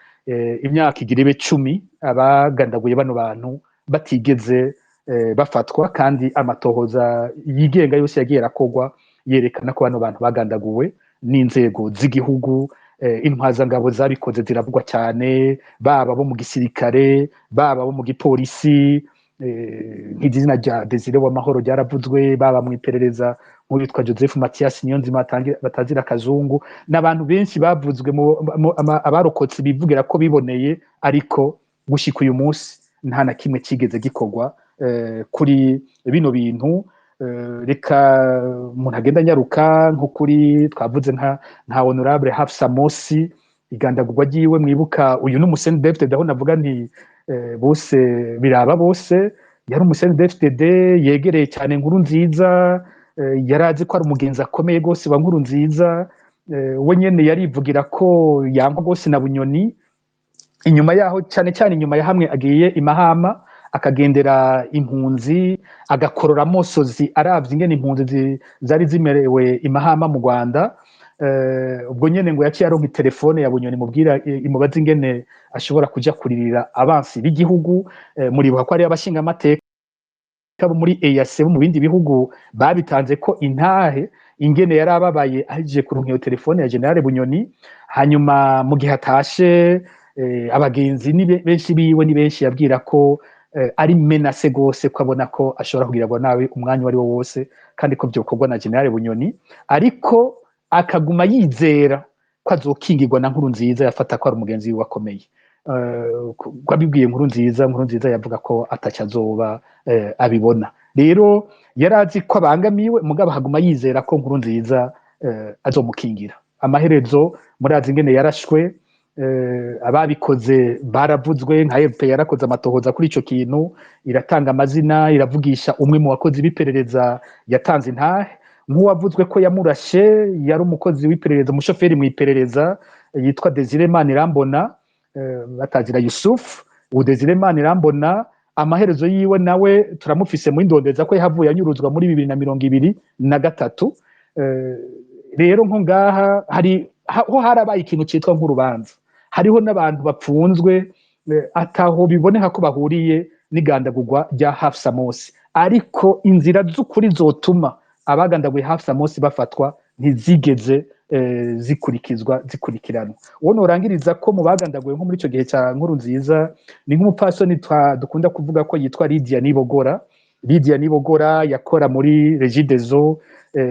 Imyaka igira ibe 10 abagandaguye bano bantu batigeze bafatwa, kandi amatohoza yigenga yose yagiye arakorwa yerekana ko bano bantu bagandaguwe n'inzego z'igihugu. Intwazangabo zabikoze ziravugwa cyane, baba bo mu gisirikare, baba bo mu gipolisi, nk'izina rya Desire Wamahoro ryaravuzwe, baba mu iperereza nk'uwitwa Joseph Mathias Niyonzima batazira Kazungu, n'abantu benshi bavuzwe, abarokotse bivugira ko biboneye, ariko gushika uyu munsi nta na kimwe kigeze gikorwa kuri bino bintu. Reka umuntu agenda anyaruka nko kuri twavuze nka Honorable Hafsa Mosi. Igandagurwa ryiwe, mwibuka uyu ni umu CNDD-FDD, aho navuga nti bose biraba bose. Yari umu CNDD-FDD yegereye cyane Nkurunziza, yari azi ko ari umugenzi akomeye rwose wa Nkurunziza. We nyene yarivugira ko yankwa rwose na Bunyoni. Inyuma yaho, cyane cyane inyuma ya hamwe agiye imahama akagendera impunzi, agakorora amosozi aravye ingene impunzi zari zimerewe imahama mu Rwanda, ubwo nyene ngo yaciye aronka telefone ya Bunyoni mubwira imubaza ingene ashobora kuja kuririra abansi b'igihugu. Muribuka ko ari abashinga amateka bo muri EAC, bo mu bindi bihugu babitanze ko intahe ingene yari ababaye ahejeje kuronka iyo telefone ya Général Bunyoni. Hanyuma mu gihe atashe, abagenzi ni benshi biwe, ni benshi yabwira ko ari menacé gose, ko abona ko ashobora kugirirwa nabi umwanya uwo ari wo wose, kandi ko vyokorwa na Général Bunyoni, ariko akaguma yizera ko azokingirwa na Nkurunziza, yafata ko ari umugenzi wiwe akomeye. Ko abibwiye Nkurunziza, Nkurunziza yavuga ko ataco azoba, abibona. Rero yari azi ko abangamiwe, mugabo akaguma yizera ko Nkurunziza azomukingira. Amaherezo murazi ingene yarashwe. Ababikoze baravuzwe, nka FP yarakoze amatohoza kuri ico kintu, iratanga amazina, iravugisha umwe mu bakozi b'iperereza yatanze intahe. Nk'uwavuzwe ko yamurashe yari umukozi w'iperereza, umushoferi mu iperereza yitwa Desire Manirambona, batazira Yusuf. Ubu Desire Manirambona amaherezo yiwe nawe turamufise mu indondeza, ko yahavuye anyuruzwa muri 2023. Rero nko ngaha hari ho harabaye ikintu citwa nk'urubanza, hariho n'abantu bapfunzwe ataho biboneka ko bahuriye n'igandagurwa rya Hafsa Mosi, ariko inzira z'ukuri zotuma abagandaguye Hafsa Mosi bafatwa ntizigeze zikurikizwa, zikurikiranwa. Uwo norangiriza ko mu bagandaguye nko muri ico gihe ca Nkurunziza ni nk'umupfasoni dukunda kuvuga ko yitwa Lydia Nibogora. Lydia Nibogora yakora muri Regideso,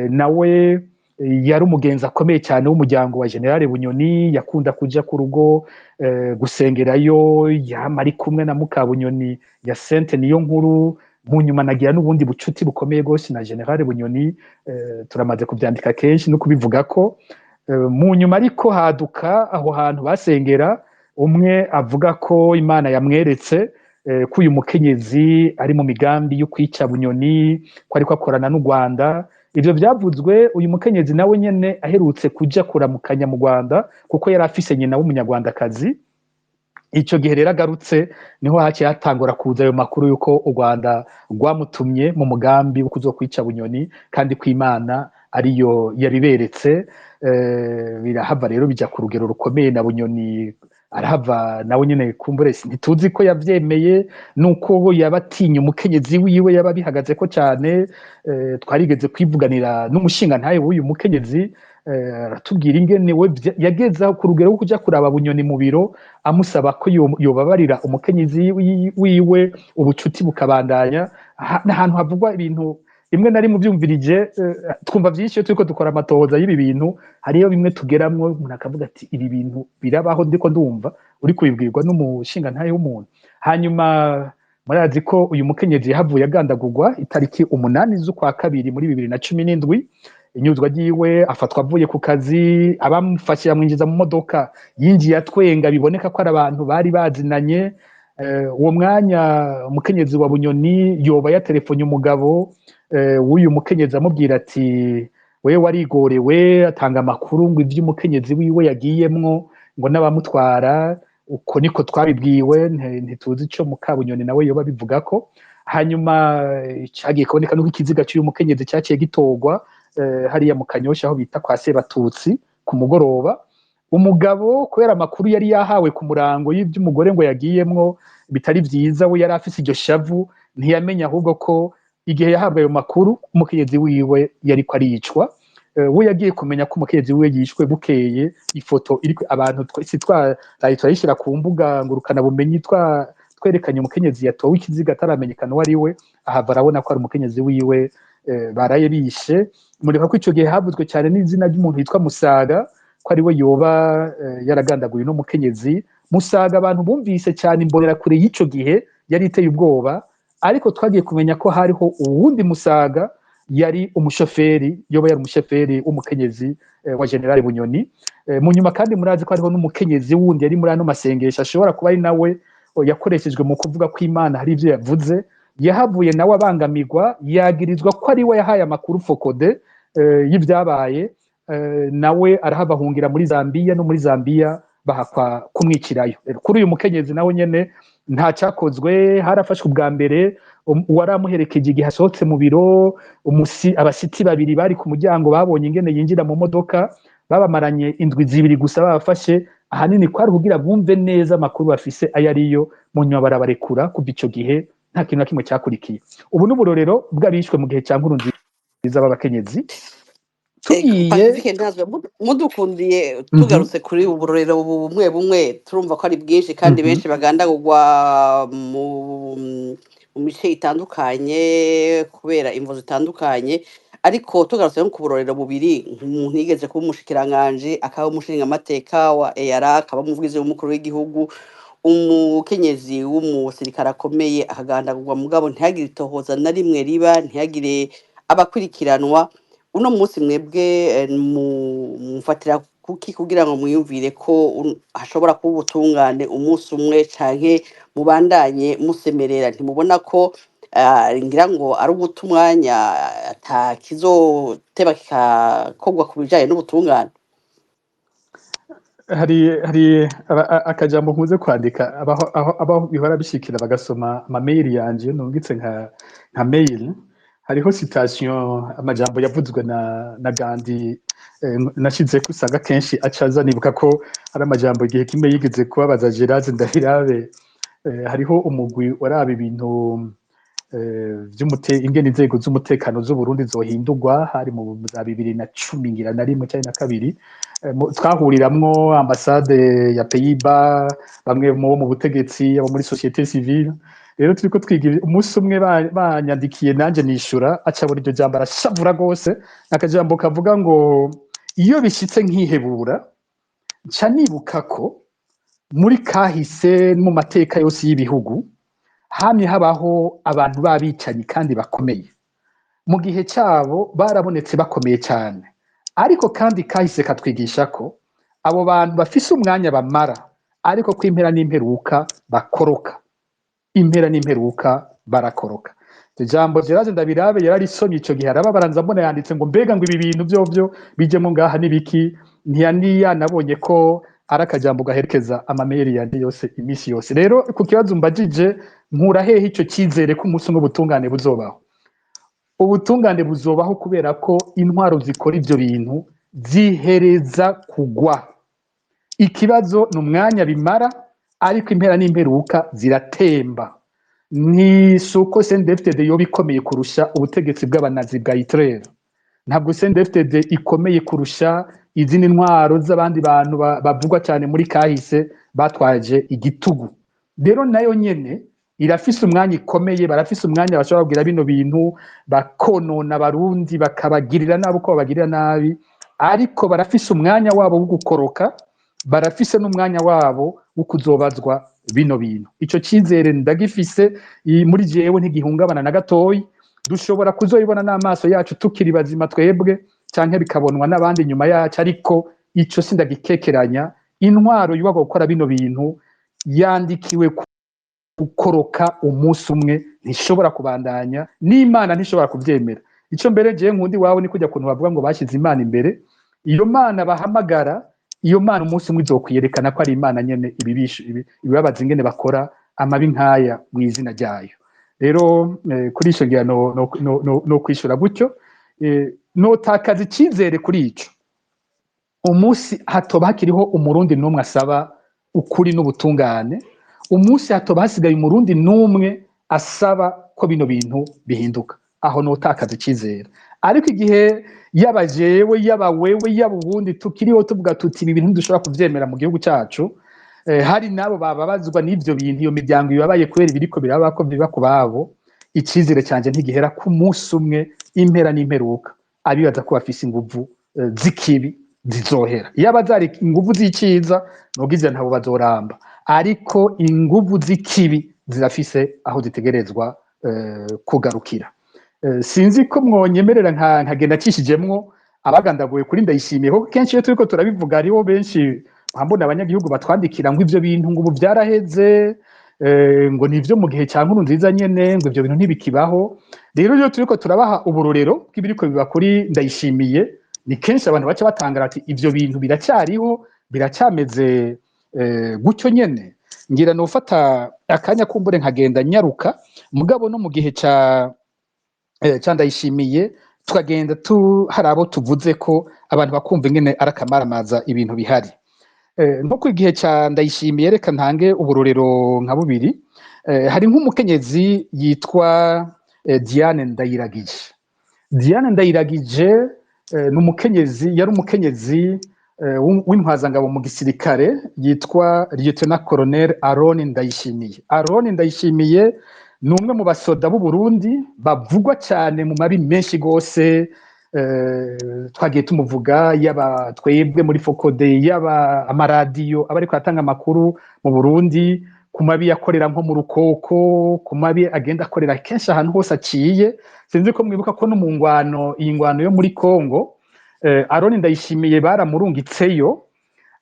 nawe yari umugenzi akomeye cyane w'umuryango wa Général Bunyoni. Yakunda kuja ku rugo gusengerayo, yama ari kumwe na muka Bunyoni ya Sente niyo nkuru. Mu nyuma nagira n'ubundi bucuti bukomeye rwose na Général Bunyoni, turamaze kuvyandika kenshi no kubivuga ko mu nyuma ariko haduka aho hantu basengera umwe avuga ko Imana yamweretse ko uyu mukenyezi ari mu migambi yo kwica Bunyoni, ko ariko akorana n'u Rwanda. Ivyo vyavuzwe uyu mukenyezi nawe nyene aherutse kuja kuramukanya mu Rwanda, kuko yari afise nyina w'umunyarwandakazi. Ico gihe rero agarutse niho haciye hatangura kuza ayo makuru yuko u Rwanda rwamutumye mu mugambi wo kuzokwica Bunyoni, kandi ko Imana ariyo yabiberetse. Birahava rero bija ku rugero rukomeye, na Bunyoni arahava nawe nyene, kumbure ntituzi ko yavyemeye nuko yaba atinya umukenyezi wiwe, yaba bihagaze ko cyane. Twarigeze kwivuganira n'umushinga ntaye w'uyu mukenyezi, aratubwira ingene we yageze aho ku rugero rwo kuja kuraba Bunyoni mu biro, amusaba ko yobabarira umukenyezi wiwe, ubucuti bukabandanya. N'ahantu havugwa ibintu rimwe na rimwe uvyumvirije, twumva vyinshi iyo turiko dukora amatohoza y'ibi bintu. Hariyo bimwe tugeramwo umuntu akavuga ati: "Ibi bintu birabaho ndiko ndumva uri kubibwirwa n'umushinga ntaye w'umuntu." Hanyuma murazi ko uyu mukenyezi yahavuye agandagurwa itariki 8 z'ukwa kabiri muri 2017. Inyuzwa ryiwe, afatwa avuye ku kazi, abamufashe bamwinjiza mu modoka, yinjiye atwenga, biboneka ko ari abantu bari bazinanye. Uwo mwanya umukenyezi wa Bunyoni yoba yatelefonye umugabo w'uyu mukenyezi, amubwira ati: "Wewe warigorewe." Atanga amakuru ngo ivy'umukenyezi wiwe yagiyemwo ngo n'abamutwara. Uko niko twabibwiwe, ntituzi ico Mukabunyoni nawe yoba bivugako. Hanyuma cagiye kuboneka nuko ikiziga c'uyu mukenyezi caciye gitorwa hariya mu Kanyosha, aho bita kwa Sebatutsi, ku mugoroba. Umugabo, kubera amakuru yari yahawe ku murango y'ivy'umugore ngo yagiyemwo bitari vyiza, we yari afise iryo shavu, ntiyamenya ahubwo ko igihe yahabwa ayo makuru umukenyezi wiwe yariko aricwa. We yagiye kumenya ko umukenyezi wiwe yishwe bukeye. Ifoto iriko abantu twese twaraye turayishira ku mbuga ngurukana bumenyi, twerekanye umukenyezi yatowe ikiziga ataramenyekana uwo ari we, ahava arabona ko ari umukenyezi wiwe baraye bishe. Muribuka ko ico gihe havuzwe cyane n'izina ry'umuntu yitwa Musaga, ko ari we yoba yaragandaguye no mukenyezi Musaga. Abantu bumvise cyane imbonerakure y'ico gihe yari iteye ubwoba, ariko twagiye kumenya ko hariho uwundi Musaga. Yari umushoferi, yoba yari umushoferi w'umukenyezi wa General Bunyoni. Mu nyuma kandi murazi ko hariho n'umukenyezi wundi yari muri ano masengesho, ashobora kuba ari nawe yakoreshejwe mu kuvuga ko Imana hari ivyo yavuze. Yahavuye nawe abangamirwa, yagirizwa ko ari we yahaye amakuru FOCODE y'ivyabaye. Nawe arahava ahungira muri Zambiya, no muri Zambiya bahakwa kumwicirayo. Rero kuri uyu mukenyezi nawe nyene nta cyakozwe. Harafashwe ubwa mbere uwaramuherekeje igihe asohotse mu biro, abasitsi babiri bari ku muryango babonye ingene yinjira mu modoka. Babamaranye indwi 2 gusa babafashe, ahanini kwari kugira bumve neza amakuru bafise ayo ariyo. Mu nyuma barabarekura. Kuva ico gihe nta kintu na kimwe cyakurikiye. Ubu n'uburorero bw'abishwe mu gihe cya Nkurunziza b'abakenyezi. Tugiye Pacifique Ntazwe, mudukundiye tugarutse kuri ubu burorero bumwe bumwe, turumva ko ari bwinshi kandi benshi bagandagurwa mu mice itandukanye kubera imvo zitandukanye. Ariko tugarutse nko ku burorero bubiri, umuntu yigeze kuba umushikiranganji, akaba umushingamateka wa EAR, akaba umuvugizi w'umukuru w'igihugu, umukenyezi w'umusirikare akomeye akagandagurwa, mugabo ntihagire itohoza na rimwe riba, ntihagire abakurikiranwa. Uno munsi mwebwe mufatira kuki kugira ngo mwiyumvire ko hashobora kuba ubutungane umunsi umwe, canke mubandanye musemerera? Ntimubona ko ngira ngo ari uguta umwanya, ata kizoteba kikakorwa ku bijanye n'ubutungane? Hari akajambo nkunze kwandika, abaho abaho bihora bishikira bagasoma amamail yanje nungitse nka mail, hariho citation, amajambo yavuzwe na Gandhi nashize ko usanga kenshi acaza nibuka ko ari amajambo igihe kimwe yigeze kubabaza Gerard Ndabirabe. Hariho umugwi waraba ibintu vy'umute ingene inzego z'umutekano z'u Burundi zohindurwa, hari mu za 2011 ngira na rimwe canke na kabiri. Twahuriramwo ambasade ya Pays-Bas, bamwe mu butegetsi, abo muri société civile. Rero turiko twiga umunsi umwe banyandikiye, nanje nishura, acabona iryo jambo arashavura rwose. Akajambo kavuga ngo: "Iyo bishitse nkihebura, nca nibuka ko muri kahise, mu mateka yose y'ibihugu, hamye habaho abantu b'abicanyi kandi bakomeye. Mu gihe cyabo barabonetse bakomeye cyane, ariko kandi kahise katwigisha ko abo bantu bafise umwanya bamara, ariko ko impera n'imperuka bakoroka, impera n'imperuka barakoroka." Iryo jambo Gerard Ndabirabe yararisomye ico gihe arababaranza, mbona yanditse ngo: "Mbega ngo ibi bintu vyovyo bijemo ngaha n'ibiki?" Ntiyani yanabonye ko ari akajambo gaherekeza amameri yanje yose iminsi yose. Rero ku kibazo mbajije, nkura hehe ico cyizere ko umunsi umwe ubutungane buzobaho? Ubutungane buzobaho kubera ko intwaro zikora ivyo bintu zihereza kugwa. Ikibazo ni umwanya bimara, ariko impera n'imperuka ziratemba. Ni suko CNDD-FDD yoba ikomeye kurusha ubutegetsi bw'abanazi bwa Hitler. Ntabwo CNDD-FDD ikomeye kurusha izindi ntwaro z'abandi bantu bavugwa cyane muri kahise batwaje igitugu. Rero nayo nyene irafise umwanya ikomeye, barafise umwanya bashobora kubwira bino bintu, bakonona Abarundi, bakabagirira nabi uko babagirira nabi, ariko barafise umwanya wabo wo gukoroka, barafise n'umwanya wabo wo kuzobazwa bino bintu. Ico cizere ndagifise muri jewe, ntigihungabana na gatoyi. Dushobora kuzoyibona n'amaso yacu tukiri bazima twebwe, canke bikabonwa n'abandi inyuma yacu, ariko ico sindagikekeranya. Intwaro yubakwa gukora bino bintu yandikiwe gukoroka umunsi umwe, ntishobora kubandanya, n'Imana ntishobora kuvyemera. Ico mbere jewe nkundi wawe ni kujya kuntu bavuga ngo bashize Imana imbere. Iyo Mana bahamagara, iyo Mana umunsi umwe izokwiyerekana ko ari Imana nyene ibibabaza ingene bakora amabi nk'aya mu izina ryayo. Rero kuri ico ngira no kwishura gutyo, notakaza icizere kuri ico umunsi hatoba hakiriho Umurundi n'umwe asaba ukuri n'ubutungane, umunsi hatoba hasigaye Umurundi n'umwe asaba ko bino bintu bihinduka, aho notakaza icizere. Ariko igihe yaba jewe, yaba wewe, yaba ubundi tukiriho tuvuga tuti: "Ibi bintu ntidushobora kuvyemera mu gihugu cacu," hari nabo bababazwa n'ivyo bintu, iyo miryango ibabaye kubera ibiriko biraba ko biba ku babo, icizere canje ntigihera ku munsi umwe impera n'imperuka abibaza ko bafise inguvu z'ikibi zizohera. Iyo zari inguvu z'iciza nogize ntabo bazoramba, ariko inguvu z'ikibi zirafise aho zitegerezwa kugarukira. Sinzi ko mwonyemerera nkagenda acishijemwo abagandaguwe kuri Ndayishimiye, kuko kenshi iyo turiko turabivuga hariho benshi mbona abanyagihugu batwandikira ngo ivyo bintu ngo ubu vyaraheze, ngo nivyo mu gihe ca Nkurunziza nyene, ngo ivyo bintu ntibikibaho. Rero iyo turiko turabaha uburorero bw'ibiriko biba kuri Ndayishimiye, ni kenshi abantu baca batangara ati ivyo bintu biracyariho, biracyameze gutyo nyene. Ngira nofata akanya kumbure nkagenda nyaruka, mugabo no mu gihe ca Ndayishimiye tukagenda hari abo tuvuze ko abantu bakumva ingene ari akamaramaza ibintu bihari. Nko ku gihe ca Ndayishimiye, reka ntange uburorero nka bubiri. Hari nk'umukenyezi yitwa Diane Ndayiragije. Diane Ndayiragije ni umukenyezi, yari umukenyezi w'intwazangabo mu gisirikare yitwa Lieutenant Colonel Aron Ndayishimiye. Aron Ndayishimiye ni umwe mu basoda b'u Burundi bavugwa cyane mu mabi menshi gose. Twagiye tumuvuga, yaba twebwe muri Fokode, yaba amaradiyo aba ariko atanga amakuru mu Burundi ku mabi yakorera nko mu Rukoko, ku mabi agenda akorera kenshi ahantu hose aciye. Sinzi ko mwibuka ko no mu ngwano, iyi ngwano yo muri Kongo, Aron Ndayishimiye baramurungitseyo,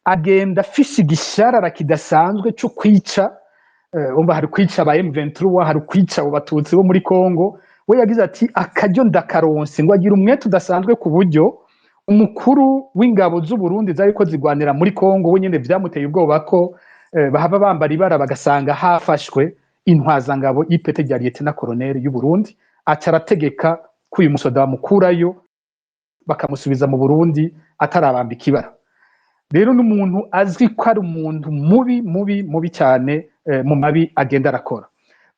agenda afise igisharara kidasanzwe cyo kwica. Umva, hari kwica aba M23, hari kwica abo batutsi bo muri Kongo. We yagize ati akaryo ndakaronse, ngo agira umwete udasanzwe ku buryo umukuru w'ingabo z'u Burundi zariko zigwanira muri Kongo we nyene vyamuteye ubwoba ko bahava bambara ibara bagasanga hafashwe intwazangabo y'ipete rya Lieutenant Colonel y'u Burundi. Aca arategeka ko uyu musoda bamukurayo bakamusubiza mu Burundi atarabambika ibara. Rero n'umuntu azwi ko ari umuntu mubi mubi mubi cyane mu mabi agenda arakora.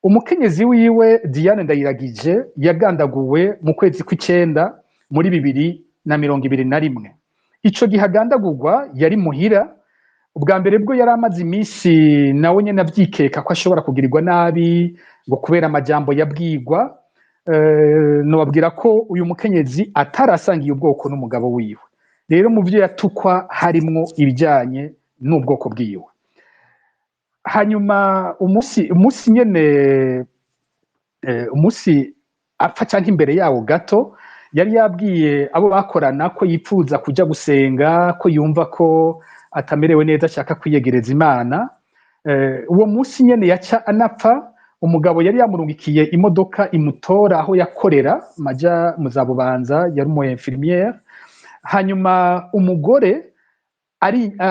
Umukenyezi wiwe Diane Ndayiragije yagandaguwe mu kwezi kw'icenda muri 2021. Ico gihe agandagurwa yari muhira. Ubwa mbere bwo yari amaze iminsi nawe nyene avyikeka ko ashobora kugirirwa nabi, ngo kubera amajambo yabwirwa. Nobabwira ko uyu mukenyezi atarasangiye ubwoko n'umugabo wiwe. Rero mu vyo yatukwa harimwo ibijanye n'ubwoko bwiwe. Hanyuma umunsi nyene, umunsi apfa canke imbere yawo gato, yari yabwiye abo bakorana ko yipfuza kuja gusenga, ko yumva ko atamerewe neza, ashaka kwiyegereza Imana. Uwo munsi nyene yaca anapfa, umugabo yari yamurungikiye imodoka imutora aho yakorera maja mu za Bubanza, yari umu infirmière. Hanyuma umugore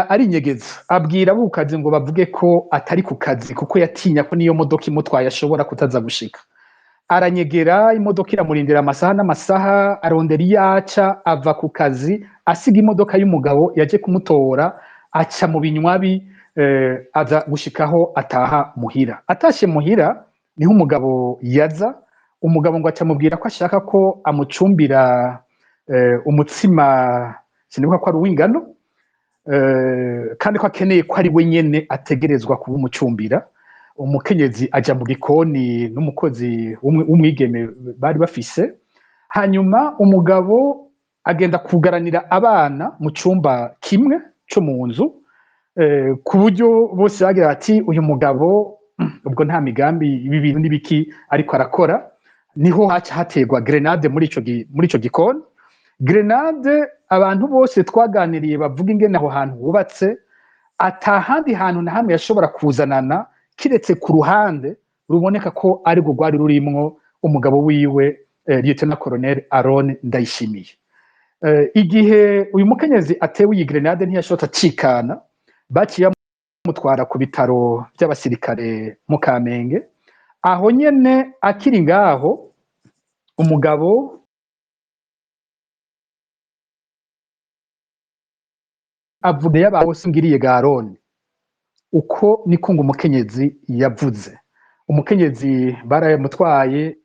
arinyegeza, abwira abo ku kazi ngo bavuge ko atari ku kazi, kuko yatinya ko niyo modoka imutwaye ashobora kutaza gushika. Aranyegera, imodoka iramurindira amasaha n'amasaha, arondera iyo aca ava ku kazi, asiga imodoka y'umugabo yaje kumutora, aca mu binywabi, aza gushikaho ataha muhira. Atashe muhira niho umugabo yaza. Umugabo ngo aca amubwira ko ashaka ko amucumbira umutsima, sinibuka ko ari uw'ingano, kandi ko akeneye ko ari we nyene ategerezwa kuba umucumbira. Umukenyezi aja mu gikoni n'umukozi w'umwigeme bari bafise. Hanyuma umugabo agenda kugaranira abana mu cumba kimwe co mu nzu, ku buryo bose bagira bati uyu mugabo ubwo nta migambi, ibi bintu n'ibiki ariko arakora. Niho haca haterwa grenade muri ico gikoni. Grenade, abantu bose twaganiriye bavuga ingene aho hantu hubatse, atahandi hantu na hamwe yashobora kuzanana kiretse ku ruhande ruboneka ko ari rwo rwari rurimwo umugabo wiwe, Lieutenant Colonel Aron Ndayishimiye. Igihe uyu mukenyezi atewe iyi grenade ntiyashobora acikana, baciye bamutwara ku bitaro by'abasirikare mu Kamenge. Aho nyene akiri ngaho, umugabo avuga y'abose ngiriye Garone. Uko niko ngo umukenyezi yavuze. Umukenyezi barayamutwaye,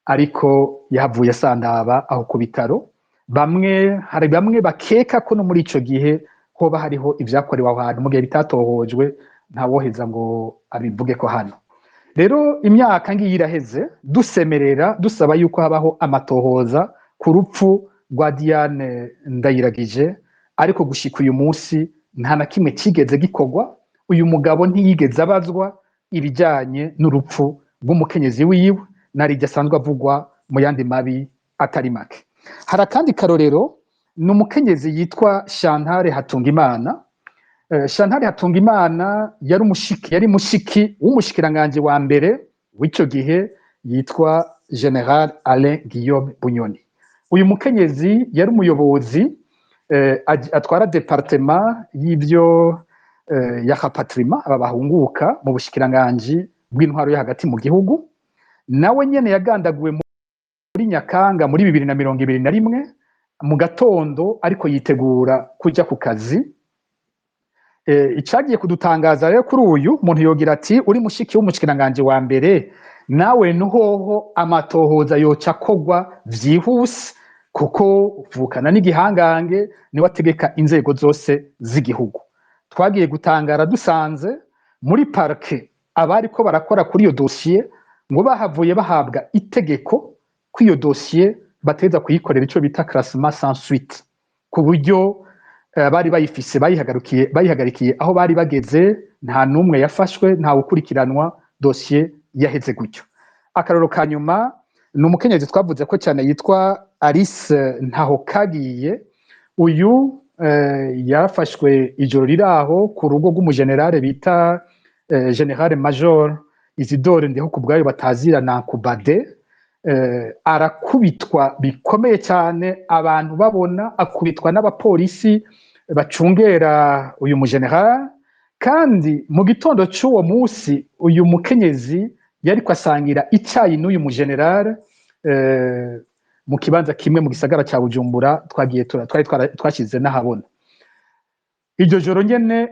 ariko yahavuye asandaba aho ku bitaro. Hari bamwe bakeka ko no muri ico gihe hoba hariho ivyakorewe aho hantu, mu gihe bitatohojwe ntawoheza ngo abivuge ko hano. Rero imyaka ngiyi iraheze dusemerera dusaba yuko habaho amatohoza ku rupfu rwa Diane Ndayiragije, ariko gushika uyu munsi nta na kimwe kigeze gikorwa. Uyu mugabo ntiyigeze abazwa ibijanye n'urupfu rw'umukenyezi wiwe, narijya asanzwe avugwa Mu yandi mabi atari make, hari akandi karorero, ni umukenyezi yitwa Chantal Hatungimana. Chantal Hatungimana yari umushiki, yari mushiki w'umushikiranganje wa mbere w'ico gihe yitwa Général Alain Guillaume Bunyoni. Uyu mukenyezi yari umuyobozi atwara département y'ivyo ya rapatriement, aba bahunguka, mu bushikiranganji bw'intwaro yo hagati mu gihugu. Nawe nyene yagandaguwe muri Nyakanga muri 2021 mu gatondo, ariko yitegura kuja ku kazi. Icagiye kudutangaza rero kuri uyu muntu, yogira ati: "Uri mushiki w'umushikiranganje wa mbere, nawe nuhoho amatohoza yoca akogwa vyihuse, kuko uvukana n'igihangange, niwe ategeka inzego zose z'igihugu." Twagiye gutangara dusanze muri parquet abariko barakora kuri iyo dosiye ngo bahavuye bahabwa itegeko ko iyo dosiye bateza kuyikorera ico bita classement sans suite, ku buryo bari bayifise bayihagarukiye, bayihagarikiye aho bari bageze. Nta n'umwe yafashwe, nta ukurikiranwa, dosiye yaheze gutyo. Akarorero ka nyuma ni umukenyezi twavuze ko cyane yitwa Alice Ntahokagiye. Uyu yarafashwe ijoro riri aho ku rugo rw'umugenerale bita Général Major Isidore Ndihokubwayo batazira Nankubade. Arakubitwa bikomeye cyane abantu babona, akubitwa n'abapolisi bacungera uyu mugeneral. Kandi mu gitondo cy'uwo munsi uyu mukenyezi yariko asangira icyayi n'uyu mugeneral mu kibanza kimwe mu gisagara cya Bujumbura. Twagiye twari twashyize n'ahabona iryo joro nyene.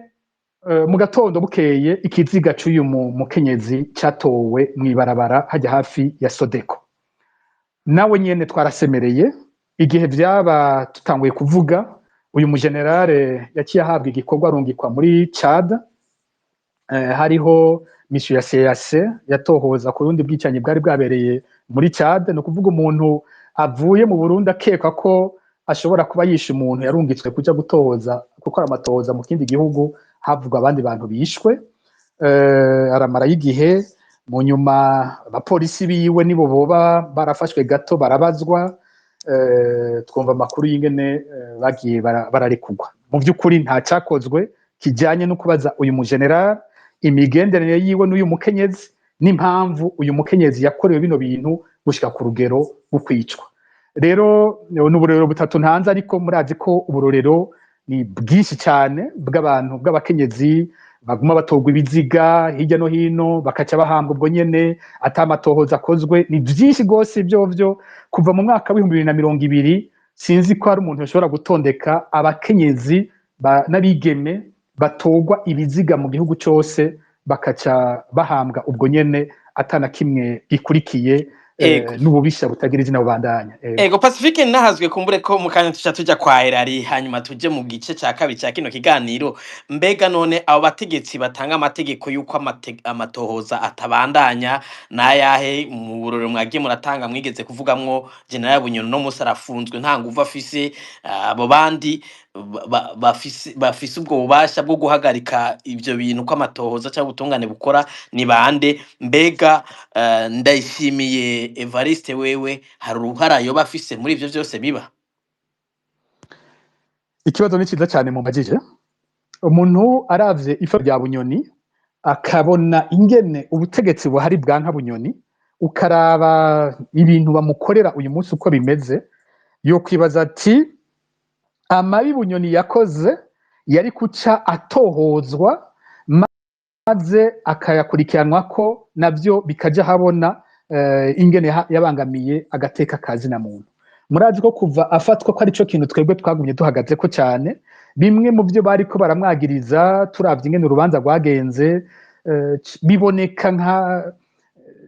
Mu gatondo bukeye, ikiziga c'uyu mukenyezi catowe mw'ibarabara hajya hafi ya Sodeko. Nawe nyene twarasemereye igihe vyaba tutanguye kuvuga. Uyu mugenerale yaciye ahabwa igikorwa, arungikwa muri Chad. Hariho mission ya CAC yatohoza ku rundi bwicanyi bwari bwabereye muri Chad. Ni ukuvuga umuntu avuye mu Burundi akekwa ko ashobora kuba yishe umuntu yarungitswe kuja gutohoza, gukora amatohoza mu kindi gihugu havugwa abandi bantu bishwe. Aramarayo igihe, mu nyuma abapolisi biwe nibo boba barafashwe gato, barabazwa. Twumva amakuru y'ingene bagiye bararekurwa. Mu by'ukuri nta cyakozwe kijyanye no kubaza uyu mugeneral imigenderanire yiwe n'uyu mukenyezi n'impamvu uyu mukenyezi yakorewe bino bintu gushika ku rugero rwo kwicwa. Rero ni uburorero butatu ntanze, ariko murazi ko uburorero ni bwinshi cyane bw'abantu, bw'abakenyezi baguma batorwa ibiziga hirya no hino, bakaca bahambwa ubwo nyene ata matohoza akozwe. Ni byinshi rwose ivyo kuva mu mwaka w'2020. Sinzi ko hari umuntu ashobora gutondeka abakenyezi n'abigeme batorwa ibiziga mu gihugu cyose, bakaca bahambwa ubwo nyene atana kimwe gikurikiye. N'ububisha butagira izina bubandanya. Ego. Ego, Pacifique nahazwe, kumbure ko mu kanya tuca tuja kwa Erari, hanyuma tuje mu gice ca kabiri ca kino kiganiro. Mbega none abo bategetsi batanga amategeko y'uko amatohoza atabandanya n'ayahe? Mu burorero mwagiye muratanga, mwigeze kuvugamwo Général Bunyoni, no musi arafunzwe, nta nguvu afise. Abo bandi bafise ubwo bubasha bwo guhagarika ivyo bintu ko amatohoza cyangwa ubutungane bukora ni bande? Mbega Ndayishimiye Evariste wewe hari uruhara yoba afise muri ivyo vyose biba? Ikibazo ni cyiza cyane mu majije. Umuntu aravye ifa rya Bunyoni, akabona ingene ubutegetsi buhari bwa nka Bunyoni, ukaraba ibintu bamukorera uyu munsi uko bimeze, yokwibaza ati: "Amabi Bunyoni yakoze yari kuca atohozwa maze akayakurikiranwa, ko navyo bikaja habona ingene yabangamiye agateka kazi na muntu." Murazi ko kuva afatwa ko arico kintu twebwe twagumye duhagaze ko cyane. Bimwe mu byo bariko baramwagiriza, turavye ingene urubanza rwagenze, biboneka nka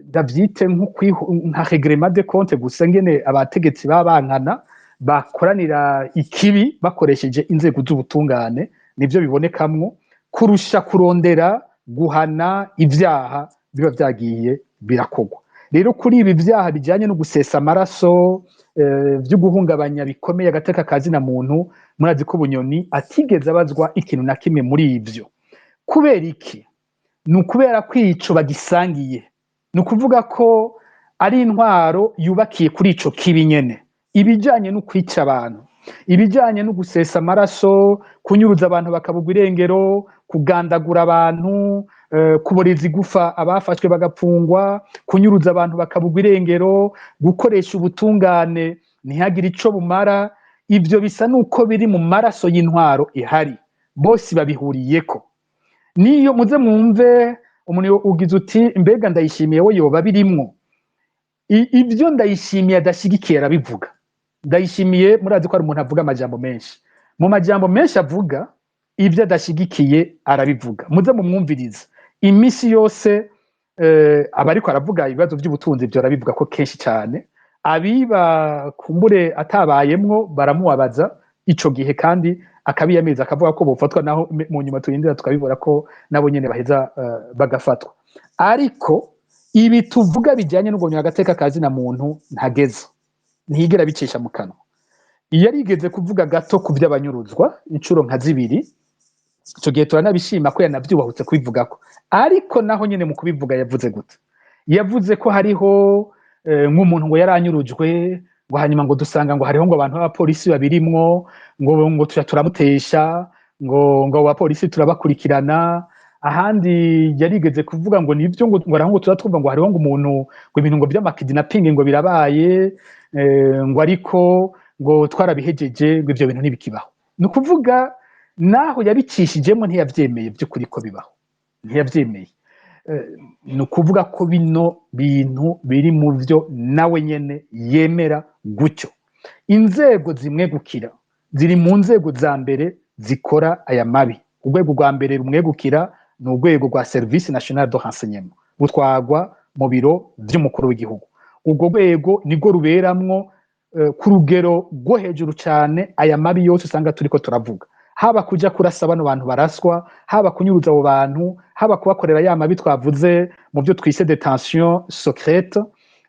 ndavyite nka règlement de compte gusa, ngene abategetsi babankana bakoranira ikibi bakoresheje inzego z'ubutungane. Nivyo bibonekamwo kurusha kurondera guhana ivyaha biba vyagiye birakorwa. Rero kuri ibi vyaha bijanye no gusesa amaraso, vyo guhungabanya bikomeye agateka kazi na muntu, murazi ko Bunyoni atigeze abazwa ikintu na kimwe muri ivyo. Kubera iki? Ni ukubera ko ico bagisangiye. Ni ukuvuga ko Ari intwaro yubakiye kuri ico kibi nyene, ibijanye no kwica abantu, ibijanye no gusesa amaraso, kunyuruza abantu bakabugwa irengero, kugandagura abantu, kuboreza igufa abafashwe bagapfungwa, kunyuruza abantu bakabugwa irengero, gukoresha ubutungane ntihagire ico bumara. Ivyo bisa nuko biri mu maraso y'intwaro ihari, bose babihuriyeko. Niyo muze mwumve umuntu ugize uti: "Mbega Ndayishimiye we yoba birimwo?" Ibyo Ndayishimiye adashigikiye arabivuga. Ndayishimiye murazi ko ari umuntu avuga amajambo menshi. Mu majambo menshi avuga, ibyo adashigikiye arabivuga. Muze mumwumvirize iminsi yose, aba ariko aravuga ibibazo by'ubutunzi. Ibyo arabivuga ko kenshi cyane. Abiba kumbure atabayemwo baramubabaza ico gihe, kandi akabiyamiriza, akavuga ko bofatwa, naho mu nyuma turindira tukabibura ko nabo nyene baheza bagafatwa. Ariko ibi tuvuga bijyanye no guhonyora agateka ka zina muntu ntageza, ntiyigera bicisha mu kanwa. Iyo yarigeze kuvuga gato ku by'abanyuruzwa inshuro nka zibiri, icyo gihe turanabishima ko yanabyubahutse kubivugako. Ariko naho nyine mu kubivuga yavuze gute? Yavuze ko hariho nk'umuntu ngo yaranyurujwe, ngo hanyuma ngo dusanga ngo hariho ngo abantu b'abapolisi babirimwo, ngo tuja turamutesha, ngo abo bapolisi turabakurikirana. Ahandi yarigeze kuvuga ngo nibyo, ngo araho ngo tuza twumva ngo hariho ngo umuntu ngo ibintu ngo by'ama kidnapping ngo birabaye, ngo ariko ngo twarabihejeje, ngo ivyo bintu ntibikibaho. Ni ukuvuga naho yabicishijemo ntiyavyemeye by'ukuri ko bibaho, ntiyavyemeye. Ni ukuvuga ko bino bintu biri mu byo nawe nyene yemera gutyo. Inzego zimwegukira ziri mu nzego za mbere zikora aya mabi. Urwego rwa mbere rumwegukira ni urwego rwa Service National de Renseignement, butwagwa mu biro vy'umukuru w'igihugu. Urwo rwego nirwo ruberamwo ku rugero rwo hejuru cyane aya mabi yose usanga turiko turavuga, haba kuja kurasa bano bantu baraswa, haba kunyuruza abo bantu, haba kubakorera ya mabi twavuze mu byo twise détention secrète.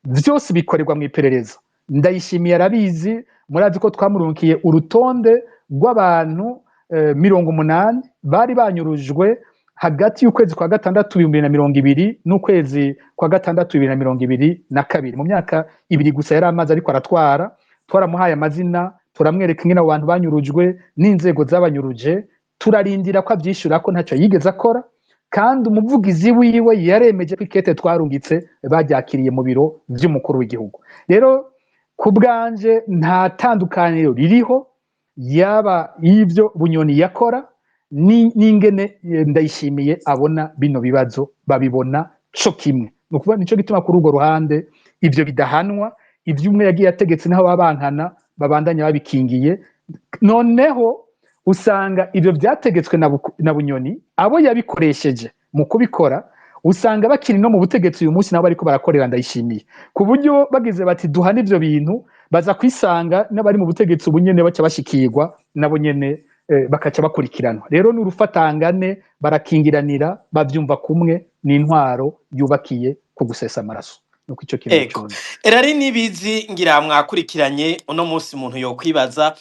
Vyose bikorerwa mu iperereza. Ndayishimiye arabizi. Murazi ko twamurunkiye urutonde rw'abantu 80 bari banyurujwe hagati y'ukwezi kwa gatandatu 2020 n'ukwezi kwa gatandatu 2022, mu myaka 2 gusa yari amaze ariko aratwara. Twaramuhaye amazina, turamwereka ingene abo bantu banyurujwe n'inzego zabanyuruje, turarindira ko avyishura, ko ntacyo yigeze akora. Kandi umuvugizi wiwe yaremeje ko ikete twarungitse baryakiriye mu biro vy'umukuru w'igihugu. Rero ku bwanje nta tandukaniro ririho, yaba y'ivyo Bunyoni yakora n'ingene Ndayishimiye abona bino bibazo, babibona co kimwe. Ni ukuvuga nico gituma kuri urwo ruhande ivyo bidahanwa, ivyo umwe yagiye ategetse naho babankana babandanya babikingiye. Noneho usanga ivyo vyategetswe na Bunyoni, abo yabikoresheje mu kubikora usanga bakiri no mu butegetsi uyu munsi, nabo bariko barakorera Ndayishimiye, ku buryo bagize bati duhana ivyo bintu, baza kwisanga n'abari mu butegetsi ubu nyene baca bashikirwa nabo nyene, bakaca bakurikiranwa. Rero ni urufatangane, barakingiranira, bavyumva kumwe, ni intwaro yubakiye ku gusesa amaraso. Nuko ico kintu cumva. Erari nibizi ngira mwakurikiranye uno munsi, umuntu yokwibaza,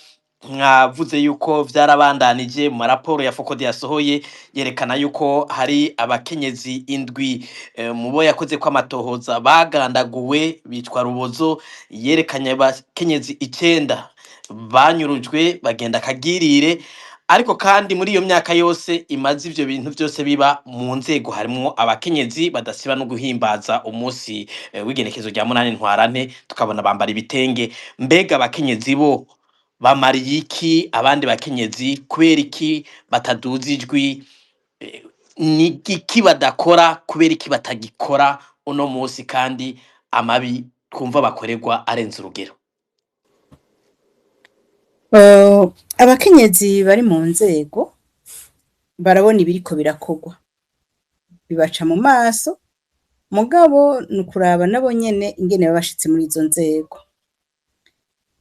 mwavuze yuko vyarabandanije mu maraporo ya FOCODE yasohoye, yerekana yuko hari abakenyezi 7 mubo yakoze ko amatohoza bagandaguwe bitwa rubozo, yerekanye abakenyezi 9 banyurujwe bagenda kagirire. Ariko kandi muri iyo myaka yose imaze ivyo bintu vyose biba, mu nzego harimwo abakenyezi badasiba no guhimbaza umunsi w'igenekezo rya 8 Ntwarante, tukabona bambara ibitenge. Mbega abakenyezi bo bamariye iki abandi bakenyezi? Kubera iki bataduza ijwi? Ni iki badakora? Kubera iki batagikora uno munsi kandi amabi twumva bakorerwa arenze urugero? Abakenyezi bari mu nzego barabona ibiriko birakorwa, bibaca mu maso, mugabo ni ukuraba nabo nyene ingene baba bashitse muri izo nzego.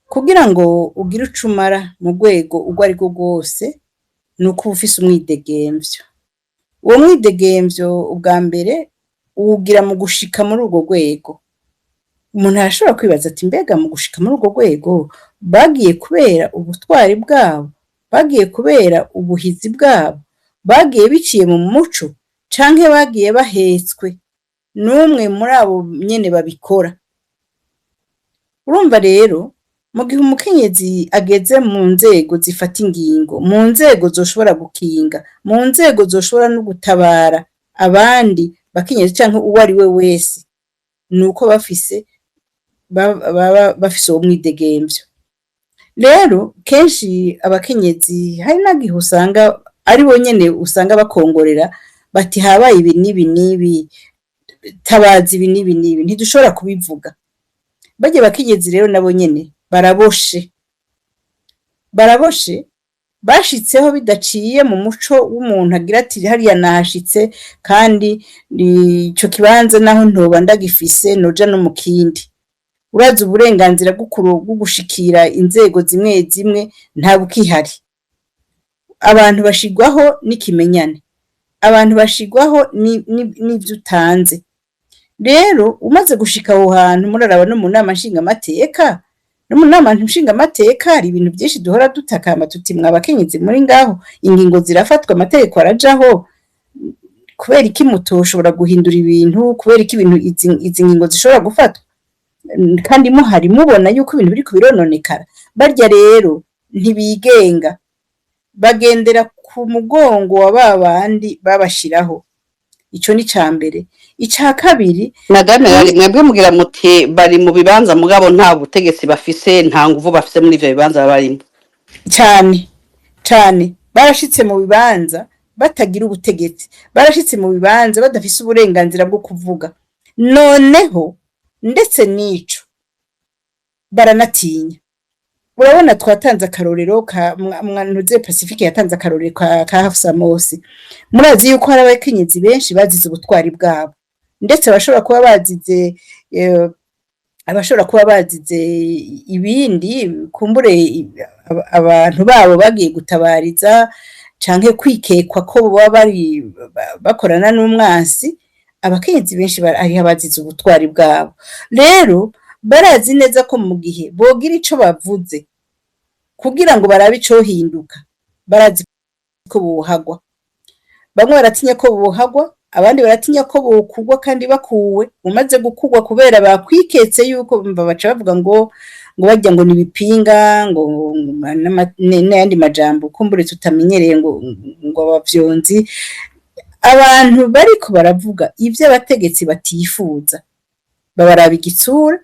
Kugira ngo ugire ico umara mu rwego urwo arirwo rwose, ni uko uba ufise umwidegemvyo. Uwo mwidegemvyo ubwa mbere uwugira mu gushika muri urwo rwego. Umuntu arashobora kwibaza ati: "Mbega mu gushika muri urwo rwego bagiye kubera ubutwari bwabo, bagiye kubera ubuhizi bwabo, bagiye biciye mu muco, canke bagiye bahetswe n'umwe muri abo nyene babikora?" Urumva rero, mu gihe umukenyezi ageze mu nzego zifata ingingo, mu nzego zoshobora gukinga, mu nzego zoshobora no gutabara abandi bakenyezi canke uwo ari we wese, nuko bafise baba bafise uwo mwidegemvyo. Rero kenshi abakenyezi hari nagihe usanga ari bo nyene usanga bakongorera bati: "Habaye ibi n'ibi n'ibi, tabaza ibi n'ibi n'ibi, ntidushobora kubivuga." Barya bakenyezi rero nabo nyene baraboshe, baraboshe. Bashitseho bidaciye mu muco w'umuntu agira ati: "Hariya nahashitse, kandi ico kibanza naho ntoba ndagifise, noja no mu kindi." Urazi, uburenganzira bwo gushikira inzego zimwe zimwe nta bukihari. Abantu bashigwaho n'ikimenyane, abantu bashigwaho n'ivyo utanze. Rero umaze gushika aho hantu, muraraba no mu nama nshingamateka, no mu nama nshingamateka hari ibintu vyinshi duhora dutakamba tuti: "Mwa bakenyezi muri ngaho, ingingo zirafatwa, amategeko arajaho, kubera iki mutoshobora guhindura ibintu? Kubera iki ibintu izi ngingo zishobora gufatwa kandi muhari, mubona yuko ibintu biriko birononekara?" Barya rero ntibigenga, bagendera ku mugongo wa babandi babashiraho. Ico ni ca mbere. Ica kabiri, Madame Rari, mwebwe mugira muti bari mu bibanza, mugabo nta butegetsi bafise, nta nguvu bafise muri ivyo bibanza barimo. Cane cane, barashitse mu bibanza batagira ubutegetsi, barashitse mu bibanza badafise uburenganzira bwo kuvuga. Noneho ndetse n'ico, baranatinya. Urabona, twatanze akarorero ka ntuze, Pacifique yatanze akarorero ka Hafsa Mosi. Murazi yuko hari abakenyezi benshi bazize ubutwari bwabo, ndetse bashobora kuba bazize abashobora kuba bazize ibindi, kumbure abantu babo bagiye gutabariza canke kwikekwa ko boba bari bakorana n'umwansi. Abakenyezi benshi hariho abazize ubutwari bwabo. Rero barazi neza ko mu gihe bogira ico bavuze kugira ngo barabe icohinduka, barazi ko bohagwa. Bamwe baratinya ko bohagwa, abandi baratinya ko bokugwa, kandi bakuwe, umaze gukugwa kubera bakwiketse yuko baca bavuga ngo barya ngo nibipinga, ngo n'ayandi majambo kumbure tutamenyereye, ngo abavyonzi. Abantu bariko baravuga ivyo abategetsi batifuza babaraba igitsura.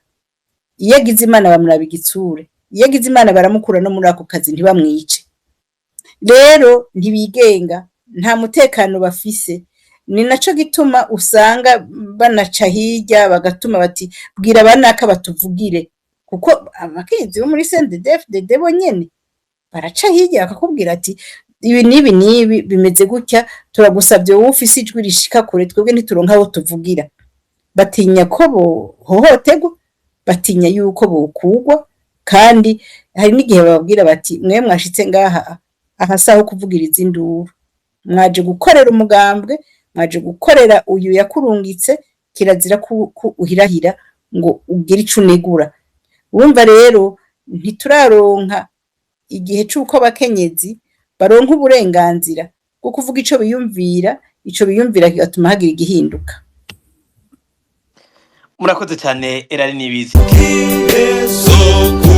Iyo agize Imana bamuraba igitsure, iyo agize Imana baramukura no muri ako kazi, ntibamwice. Rero ntibigenga, nta mutekano bafise. Ni naco gituma usanga banaca hirya bagatuma bati: "Bwira banaka batuvugire", kuko abakenyezi bo muri CNDD-FDD bo nyene baraca hirya bakakubwira ati: "Ibi n'ibi n'ibi bimeze gutya, turagusavye wowe ufise ijwi rishika kure, twebwe ntituronka aho tuvugira." Batinya ko bohohoterwa, batinya yuko bokugwa, kandi hari n'igihe bababwira bati: "Mwe mwashitse ngaha, aha saho kuvugiriza induru, mwaje gukorera umugambwe, mwaje gukorera uyu yakurungitse, kirazira ko uhirahira ngo ugire ico unegura." Urumva rero, ntituraronka igihe c'uko abakenyezi baronka uburenganzira bwo kuvuga ico biyumvira, ico biyumvira kigatuma hagira igihinduka. Murakoze cyane, Erari Nibizi. Soko.